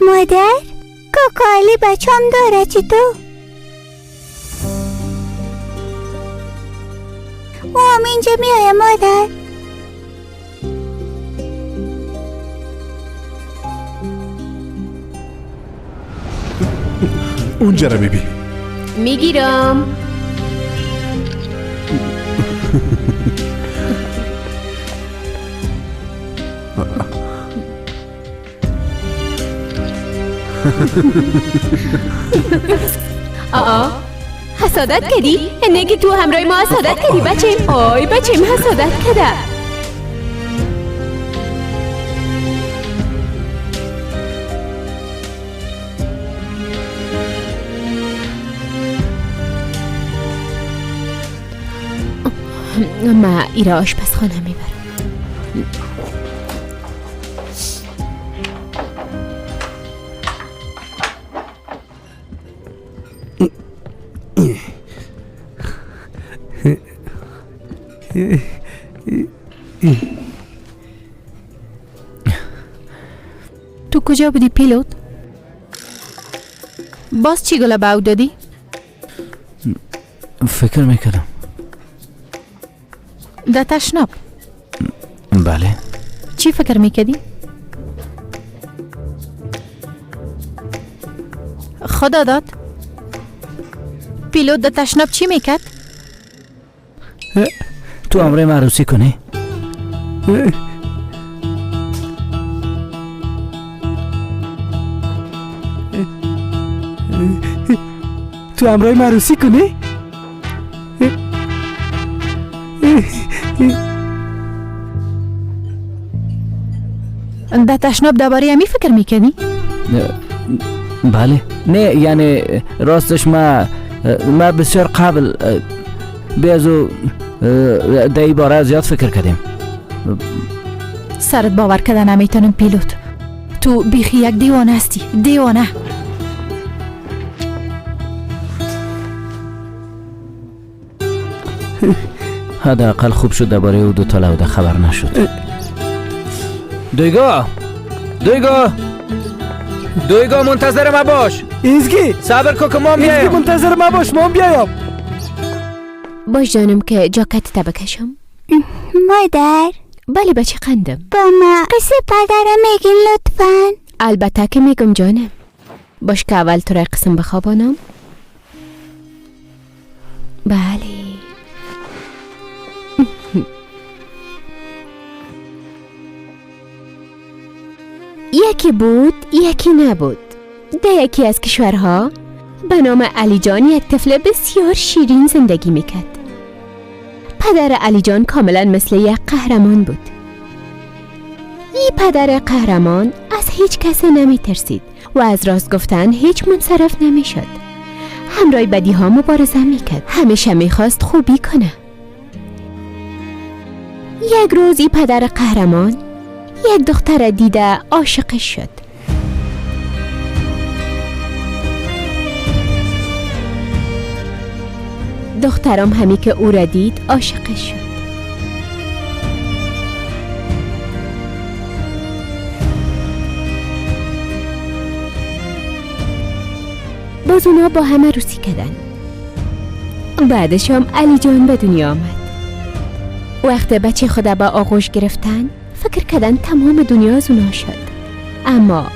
مادر، کاکا علی بچه هم داره چطور؟ او هم اینجا میایه مادر. اونجا را ببین. میگیرم. آه حسادت کردی؟ نگی تو همراه ما حسادت کردی بچه. آی بچه حسادت کرده. ما ایرا آشپزخانه میبرم. تو کجا بودی پیلوت؟ باز چی گله به او دادی؟ فکر میکردم در تشناب. بله. چی فکر میکردی؟ خدا داد پیلوت در تشناب چی میکرد؟ تو امره معروسی کنی؟ تو امرای معروسی کنی؟ در تشناب درباره همی فکر میکنی؟ بله. نه یعنی راستش ما بسیار قبل بی از او در این باره زیاد فکر کردیم. سرت باور کردن نمیتونم پیلوت. تو بیخی یک دیوانه هستی، دیوانه. حداقل خوب شد درباره او دو تا لوده خبر نشد. دویگا دویگا دویگا منتظر ما باش. ایزگی صبر کو که ما میایم. ایزگی منتظر ما باش، ما بیایم. باش جانم که جاکت تا بکشم. مادر. بله بچه قندم. با ما قصه پدرم میگین لطفا. البته که میگم جانم. باش که اول تو را قسم بخوابانم. بله. یکی بود یکی نبود. در یکی از کشورها به نام علی جان یک طفل بسیار شیرین زندگی میکرد. پدر علی جان کاملا مثل یک قهرمان بود. این پدر قهرمان از هیچ کس نمی ترسید و از راست گفتن هیچ منصرف نمی شد. همراه بدی ها مبارزه میکرد. همیشه میخواست خوبی کنه. یک روز ای پدر قهرمان یک دختر دیده عاشقش شد. دخترم همی که او را دید عاشقش شد. باز اونا با هم عروسی کردن. بعدش هم علی جان به دنیا آمد. وقت بچه خود با آغوش گرفتن فکر کردن تمام دنیا از اونا شد. اما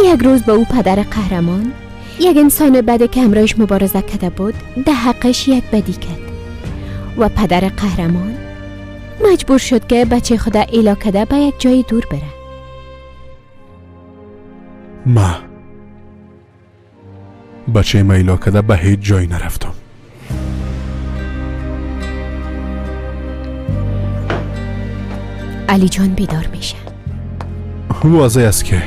یک روز با او پدر قهرمان یک انسان بد که همراهش مبارزه کرده بود ده حقش یک بدی کرد و پدر قهرمان مجبور شد که بچه خود ایلا کرده به یک جای دور بره. ما بچه ما ایلا کرده به هیچ جایی نرفتم. علی جان بیدار میشه. واضح است که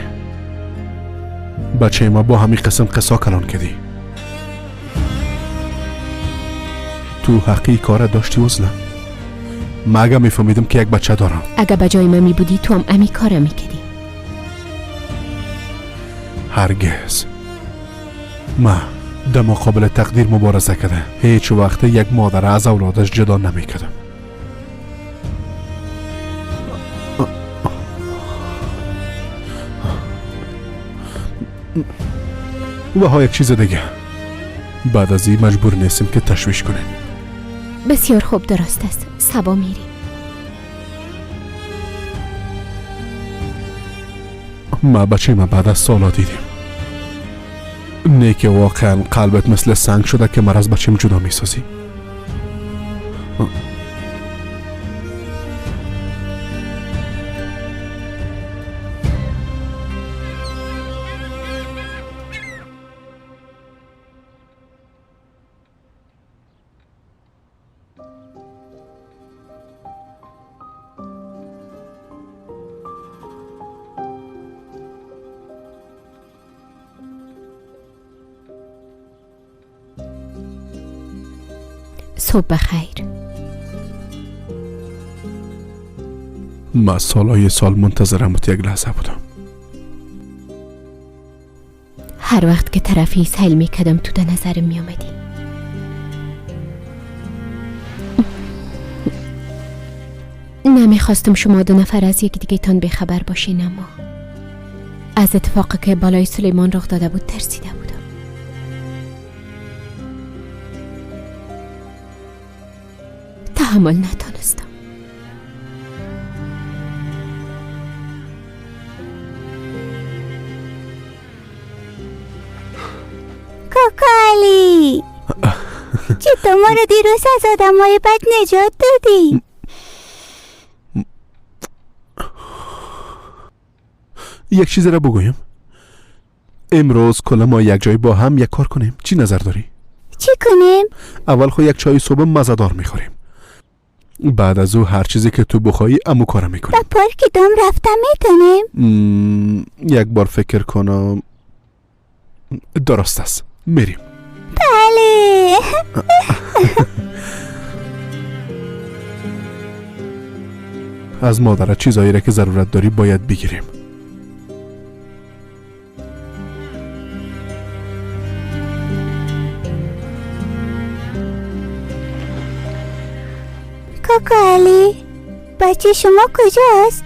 بچه ما با همین قسم قصا کلان کردی. تو حقی کار داشتی وزله. ما اگه میفهمیدم که یک بچه دارم. اگه به جای من میبودی تو هم امی کار میکردی. هرگز. ما در مقابل تقدیر مبارزه کرده. هیچ وقت یک مادر از اولادش جدا نمیکردم. و ها یک چیز دیگه، بعد از این مجبور نیستیم که تشویش کنیم. بسیار خوب، درست است. صبا میریم. ما بچه ما بعد از سالا دیدیم. نه که واقعا قلبت مثل سنگ شده که مرا از بچیم جدا میسازی. صبح بخیر. ما سالهای سال منتظرم و یک لحظه بودم. هر وقت که طرفی سیل میکردم تو در نظرم میامدی. نمیخواستم شما دو نفر از یک دیگه تان بیخبر باشین، اما از اتفاقی که بالای سلیمان رخ داده بود ترسیده بودم. تحمل نتانستم. کاکالی چطور ما رو دیروز از آدم های بد نجات دادی؟ یک چیز را بگویم. امروز کل ما یک جای با هم یک کار کنیم. چی نظر داری؟ چی کنیم؟ اول خو یک چای صبح مزه‌دار میخوریم. بعد از او هر چیزی که تو بخوایی امو کارم میکنیم. به پارک دام رفتم میتونیم؟ یک بار فکر کنم. درست است، میریم. بله. از مادرت چیزایی را که ضرورت داری باید بگیریم. کاکا علی، بچه شما کجاست؟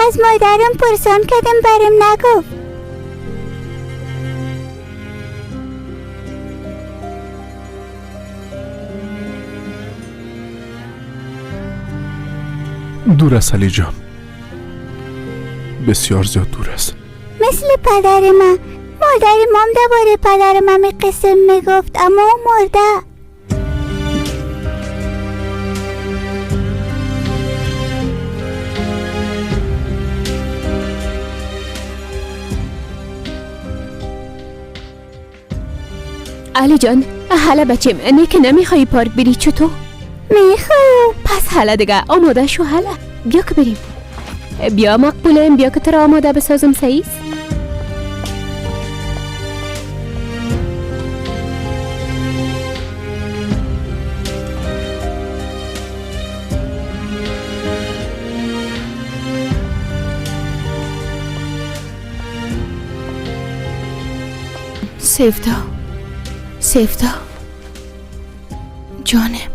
از مادرم پرسان کردم برم نگفت. دور است علی جان، بسیار زیاد دور است. مثل پدر من. مادر مام درباره پدر من می قصه میگفت، اما او مرده. علی جان، حالا بچم نه که نمیخوایی پارک بری چطور؟ میخوایم. پس حالا دیگه آماده شو. حالا بیا که بریم. بیا مقبولم، بیا که تو را آماده بسازم. سعیس سیفتا، سیفتا جانم،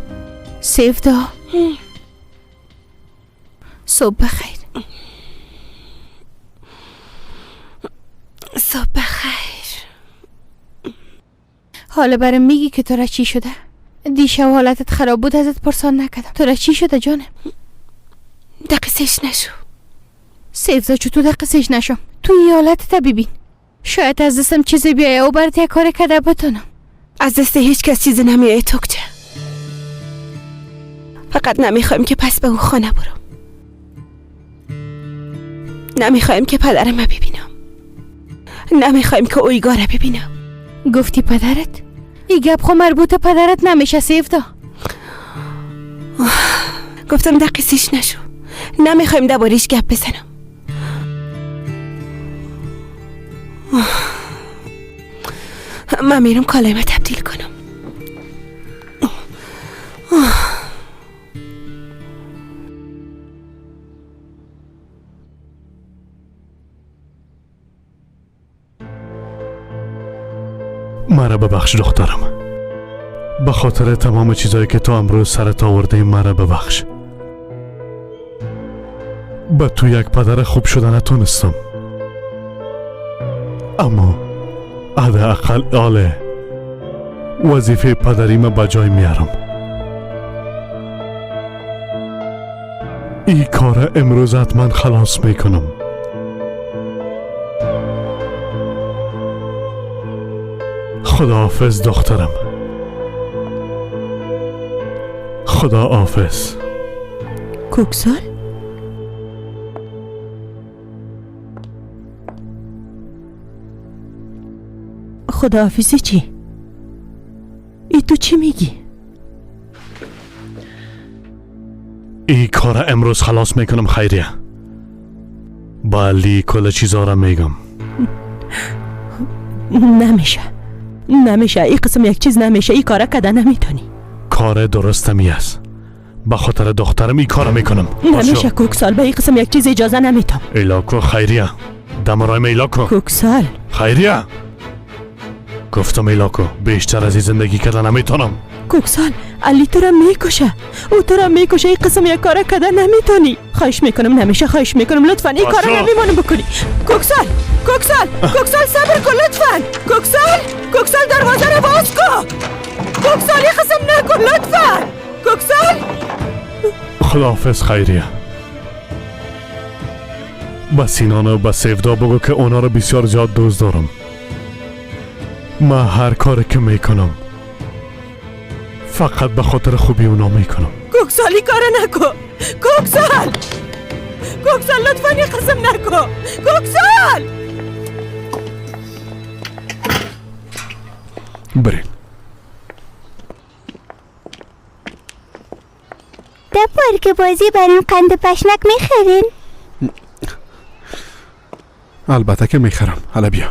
سیفتا، صبح بخیر. صبح بخیر. حالا برام میگی که تو را چی شده؟ دیشب حالتت خراب بود، ازت پرسان نکردم. تو را چی شده جانم؟ دقیقش نشو سیفتا، چطور دقیقش نشم؟ تو این حالتت ببین، شاید از دستم چیزی بیایه و برات یک کار کده بتونم. از دست هیچ کس چیزی نمیایه توکچه. فقط نمیخوایم که پس به اون خانه برم. نمیخوایم که پدرم ببینم. نمیخوایم که اویگاره ببینم. گفتی پدرت؟ ای گپ خو مربوط پدرت نمیشه سیفتا. گفتم دقیقش نشو. نمیخوایم درباره‌اش گپ بزنم. من میرم کالای تبدیل کنم. مرا ببخش دخترم، به خاطر تمام چیزایی که تو امروز سرت آورده مرا ببخش. به تو یک پدر خوب شده نتونستم، اما حداقل آله وظیفه پدریم به جای میارم. این کار امروز حتما خلاص میکنم. خداحافظ دخترم، خداحافظ. کوکسال؟ خداحافظی چی؟ ای تو چی میگی؟ ای کار امروز خلاص میکنم خیریه. با علی کل چیزا را میگم. نمیشه، نمیشه، ای قسم یک چیز نمیشه، ای کاره کده نمیتونی. کار درست می است. به خاطر دخترم ای کار میکنم. نمیشه کوکسال، به ای قسم یک چیز اجازه نمیتم. ایلاکو خیریه، دمرایم ایلاکو. کوکسال خیریه، گفتم ایلاکو بیشتر از این زندگی کردن نمیتونم. کوکسال، علی تو را میکشه، او تو را میکشه، این قسم یک کار کده نمیتونی. خواهش میکنم نمیشه، خواهش میکنم لطفا این کارا نمیمانم بکنی. کوکسال، کوکسال، کوکسال صبر کن لطفا. کوکسال، کوکسال دروازه را باز کن. کوکسال این قسم نکن لطفا. کوکسال. خداحافظ خیریه. به سینان و به سیفدا بگو که اونا رو بسیار زیاد دوست دارم. من هر کاری که میکنم فقط به خاطر خوبی اونا میکنم. کوکسالی کار نکن. کوکسال، کوکسال لطفا یه قسم نکن. کوکسال برین. در پارک بازی برام قند پشمک میخرین؟ البته که میخرم. حالا بیا.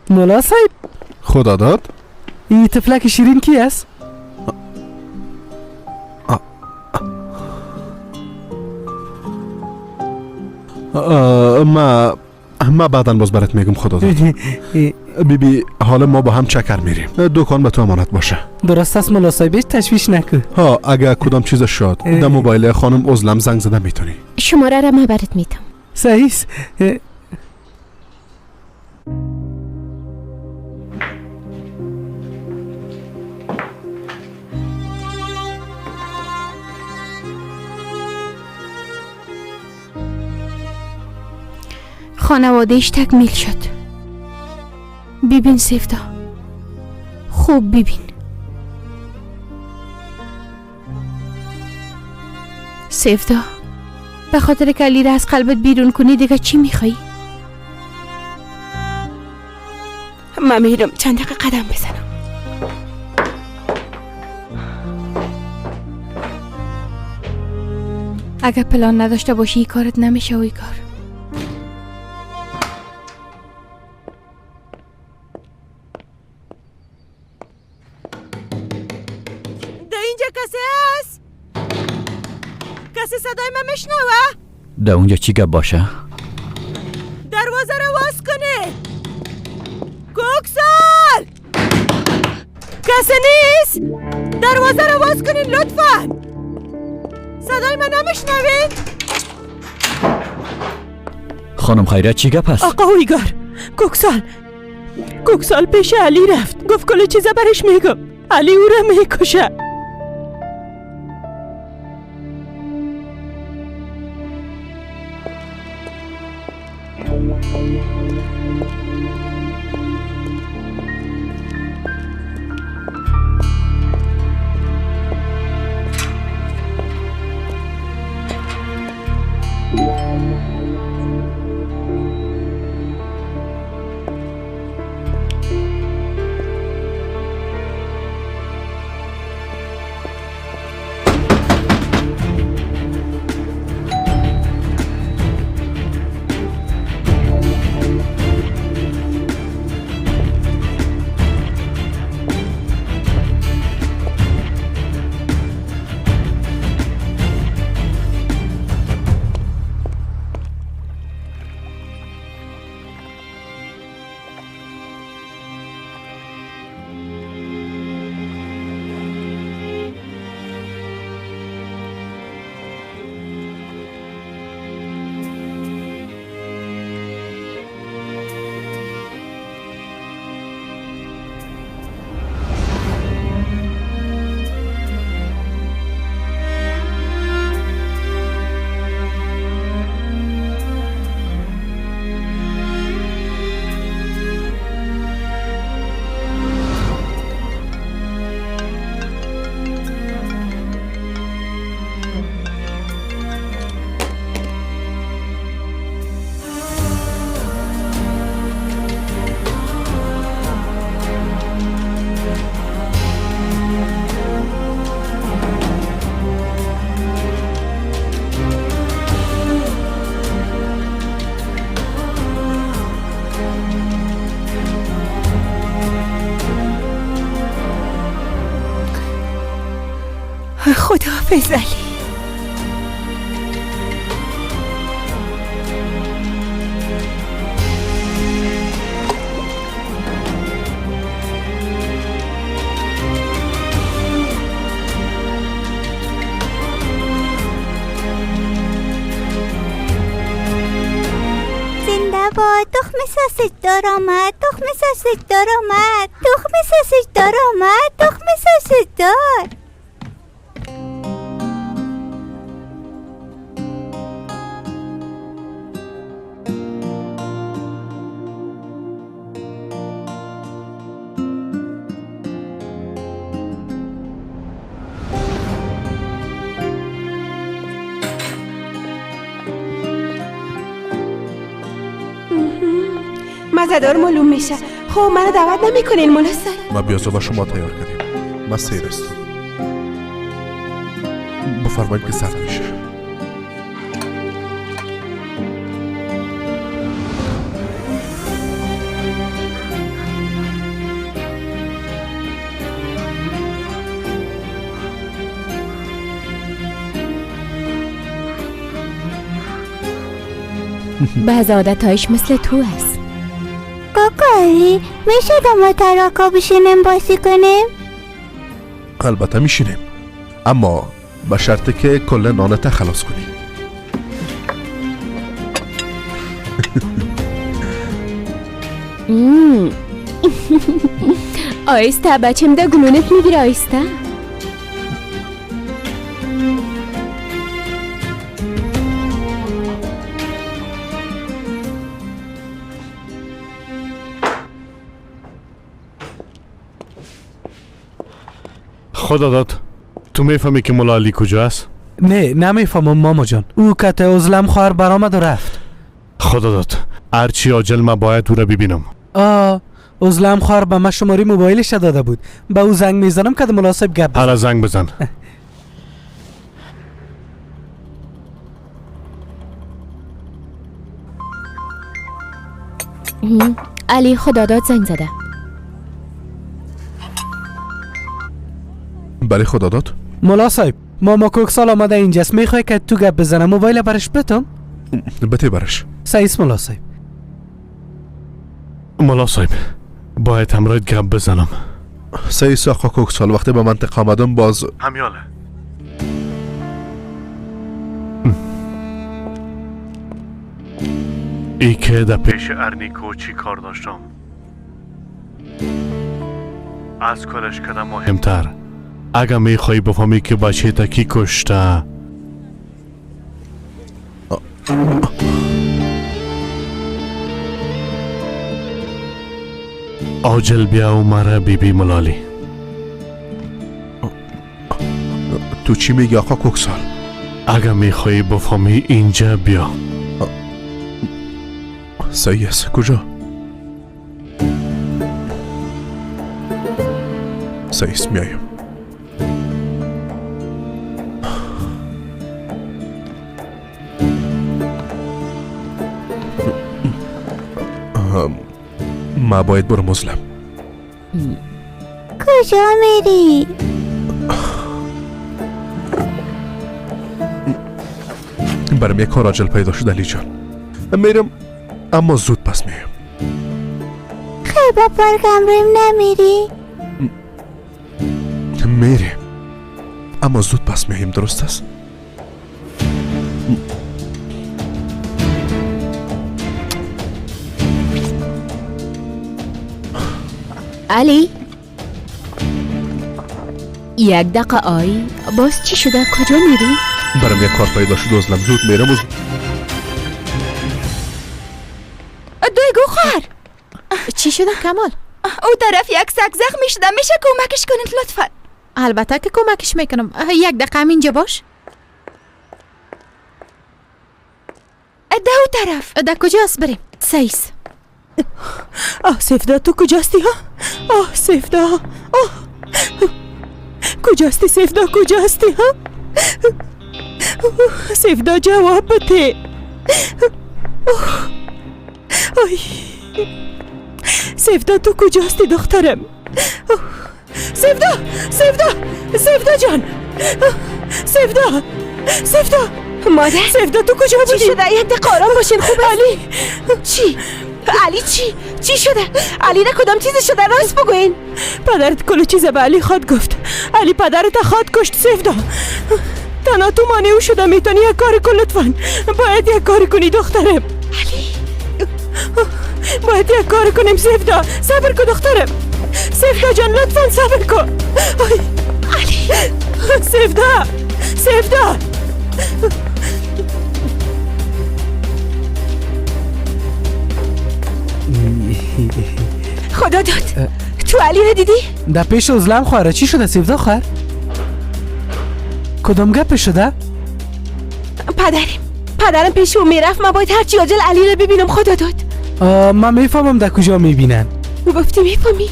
مولا صاحب. خدا داد. این طفلک شیرین کی است؟ ما بعدا باز برات میگم خدا داد. بی بی حالا ما با هم چکر میریم. دکان به تو امانت باشه. درست است مولا صاحب، تشویش نکن. ها اگه کدام چیز شد در موبایل خانم عزلم زنگ زده میتونی. شماره را من برات میدم. صحیح است. خانوادهش تکمیل شد. ببین سیفتا، خوب ببین. سیفتا، به خاطر که علی را از قلبت بیرون کنی دیگه چی میخوایی؟ من میرم چند دقیقه قدم بزنم. اگه پلان نداشته باشی ای کارت نمیشه و ای کار. در اونجا چی گپ باشه؟ دروازه رو باز کنه. کسی نیست؟ دروازه رو باز کنین لطفا. صدای من نمیشنوید؟ خانم خیره چی گپ است؟ آقا اویگار، کوکسال پیش علی رفت، گفت کل چیزا برش میگم، علی او را میکشه. خداحافظ علی. زنده باد. تخم ساسج دار آمد، تخم ساسج دار آمد، تخم ساسج دار آمد، تخم ساسج دار. مزدار معلوم میشه. خب منو دعوت نمیکنین مولا صاحب؟ ما بیازو با شما تیار کردیم. ما سیر هستم. بفرمایید که سرد میشه. بعض عادتهایش مثل تو است. کاکا علی میشه ما تراکا بشینیم بازی کنیم؟ البته میشینیم، اما به شرطی که کل نانت خلاص کنی. آیسته بچم ده گلونت میگیره. آیسته. خدا داد تو میفهمی که مولا علی کجاست؟ نه نمیفهمم ماما جان. او کت عزلم خواهر برآمد و رفت. خدا داد هرچی عاجل من باید او را ببینم. عزلم خواهر به من شماره موبایلش داده بود. به او زنگ میزنم که مناسب گپ. حالا زنگ بزن. علی خداداد زنگ زده. بله خداداد. مولا صاحب ماما کوکسال آمده اینجاست، میخوای که تو گپ بزنم موبایل برش بتم؟ بته برش. سعیس مولا صاحب. مولا صاحب باید همراهت گپ بزنم. سه آقا کوکسال وقتی به منطقه آمدم باز همیاله. ای که در پیش ارنیکو چی کار داشتم از کلش کدام مهمتر. اگه میخوایی بفهمی که بچه تا کی کشته، عاجل بیا و مرا بی بی ملالی. تو چی میگی آقا کوکسال؟ اگه میخوایی بفهمی اینجا بیا. صحیح است. کجا؟ صحیح است، میایم. ما باید برم مظلم. کجا میری؟ برم یک کار عاجل پیدا شد علی جان. میرم اما زود پس میایم. خیلی با پارک امریم نمیری؟ میریم اما زود پس میایم، درست است؟ علی یک دقیقه آی، باز چی شده؟ کجا میری؟ برم یک کار پیدا شد ازلم، زود میرم. دویگو خواهر چی شده کمال؟ او طرف یک سگ زخمی شده، میشه کمکش کنید لطفا؟ البته که کمکش میکنم. یک دقیقه اینجا باش. ده او طرف. ده کجاست؟ بریم. سیس. آه سیفدا تو کجاستی ها؟ آه سیفدا، آه کجاستی سیفدا، کجاستی ها؟ سیفدا جواب بده. آی سیفدا تو کجاستی دخترم؟ سیفدا، سیفدا، سیفدا جان، سیفدا، سیفدا. مادر سیفدا تو کجا بودی؟ چی شده؟ یک دقیقه آرام باشین. خوب علی چی؟ علی چی؟ چی شده؟ علی را کدام چیزی شده؟ راست بگوین. پدرت کل چیز به علی خواد گفت. علی پدرت خواد کشت سیفدا. تنها تو مانع او شده میتونی یک کار کن لطفا. باید یک کار کنی دخترم. علی باید یک کار کنیم سیفدا. صبر کن دخترم. سیفدا جان لطفا صبر کن. علی سیفدا، سیفدا. خدا داد تو علی را دیدی؟ در پیش ازلم خواهره چی شده سیفدا خواهر؟ کدام گپ شده؟ پدرم پیش او میرفت. من باید هرچی عاجل علی را ببینم. خدا داد. من میفهمم در کجا میبینن. گفتی میفهمی؟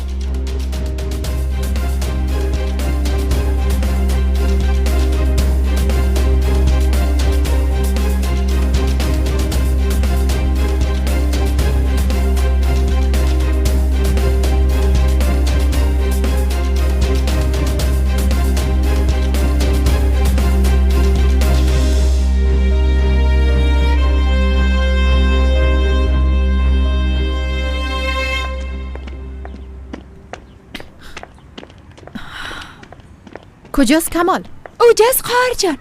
کجاست کمال؟ اوجاست خواهر جان.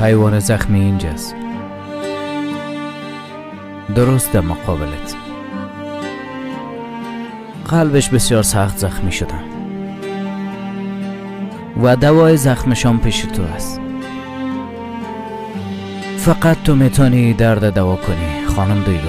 حیوان زخمی اینجاست، درست در مقابلت. قلبش بسیار سخت زخمی شده و دوای زخمشان پیش تو است. فقط تو میتونی درد دوا کنی خانم دویگو.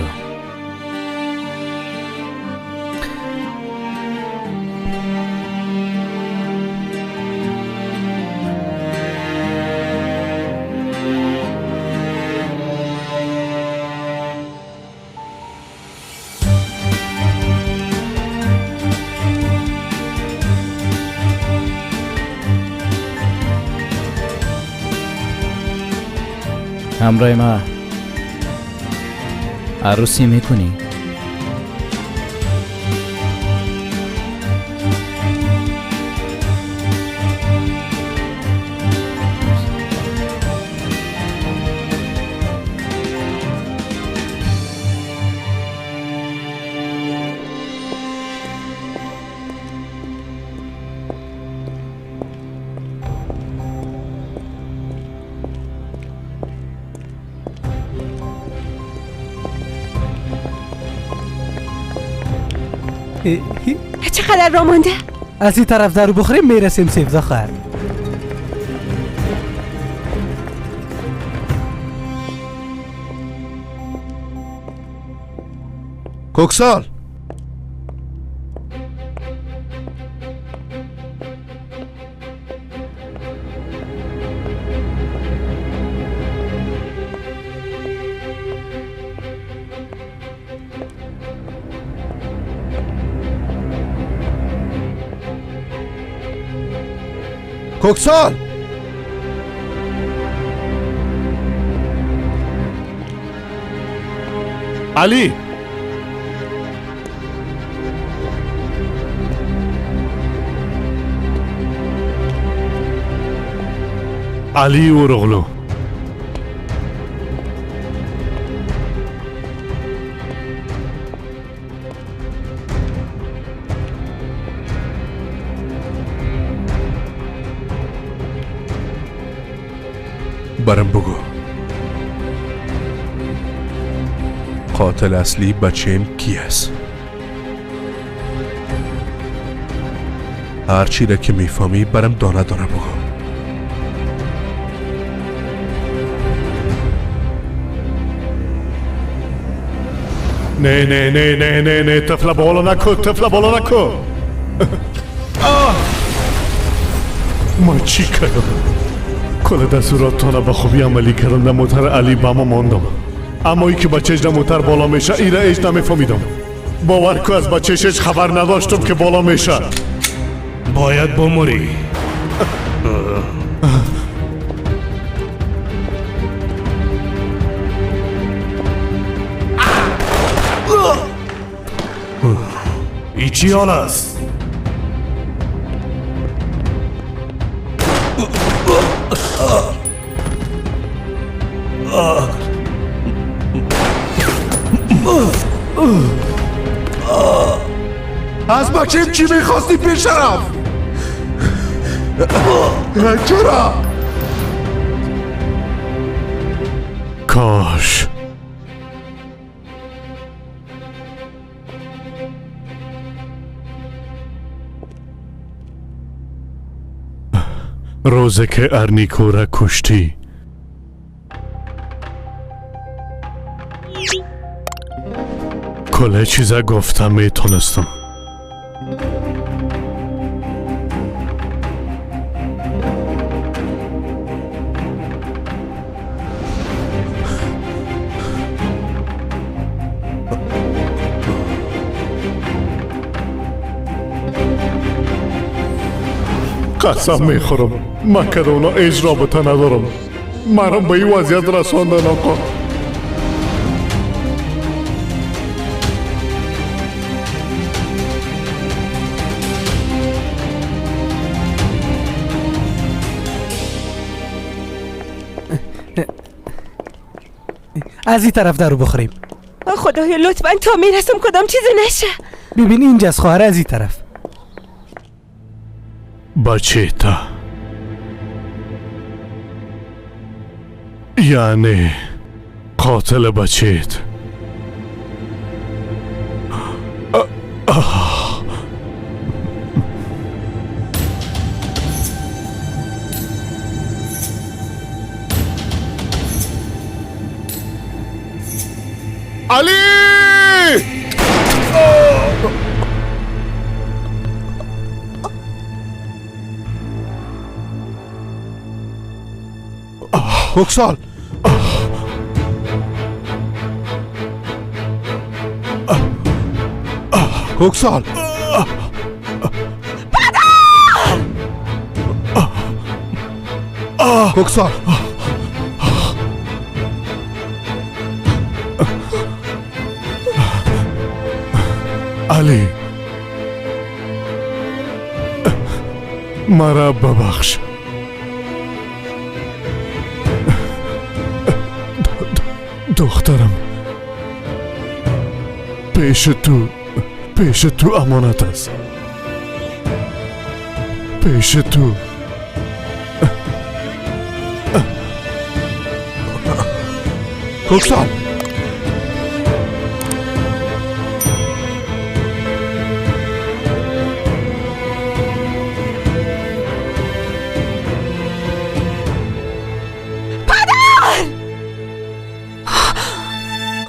همراه ما عروسی میکنی؟ چقدر راه مانده؟ از این طرف درو بخوریم میرسیم سیفدا خواهر. کوکسال، کوکسال، علی، علی اورغلو. برم بگو قاتل اصلی بچیم کی است؟ هر چی را که میفهمی برم دانه دانه بگو. نه نه نه نه نه نه، طفل بالا نکن، طفل بالا نکن. ما چی کردم؟ کل دستوراتتان به خوبی عملی کردم. در موتر علی به ما ماندم، اما ای که بچهش در موتر بالا میشه ایره هیچ نمیفهمیدم. باور کو از بچهش هیچ خبر نداشتم که بالا میشه. باید بمری. ای چی حال است؟ از بچه چی میخواستی پیشرف؟ چرا؟ کاش روزه که ارنیکو را کشتی کل چیزا گفتم میتونستم. قسم میخورم من که اونا هیچ رابطه ندارم. مرا به این وضعیت رساندن آقا. از این طرف درو بخوریم. خدایا لطفا تا میرسم کدام چیزی نشه. ببین اینجاست خواهر، از این طرف. بچه تا یعنی قاتل بچیت. Али! Көксал! Көксал! Көксал! Али, маро бабахш. Духтарам пеши ту, пеши ту амонат аст, пеши ту. Көксал!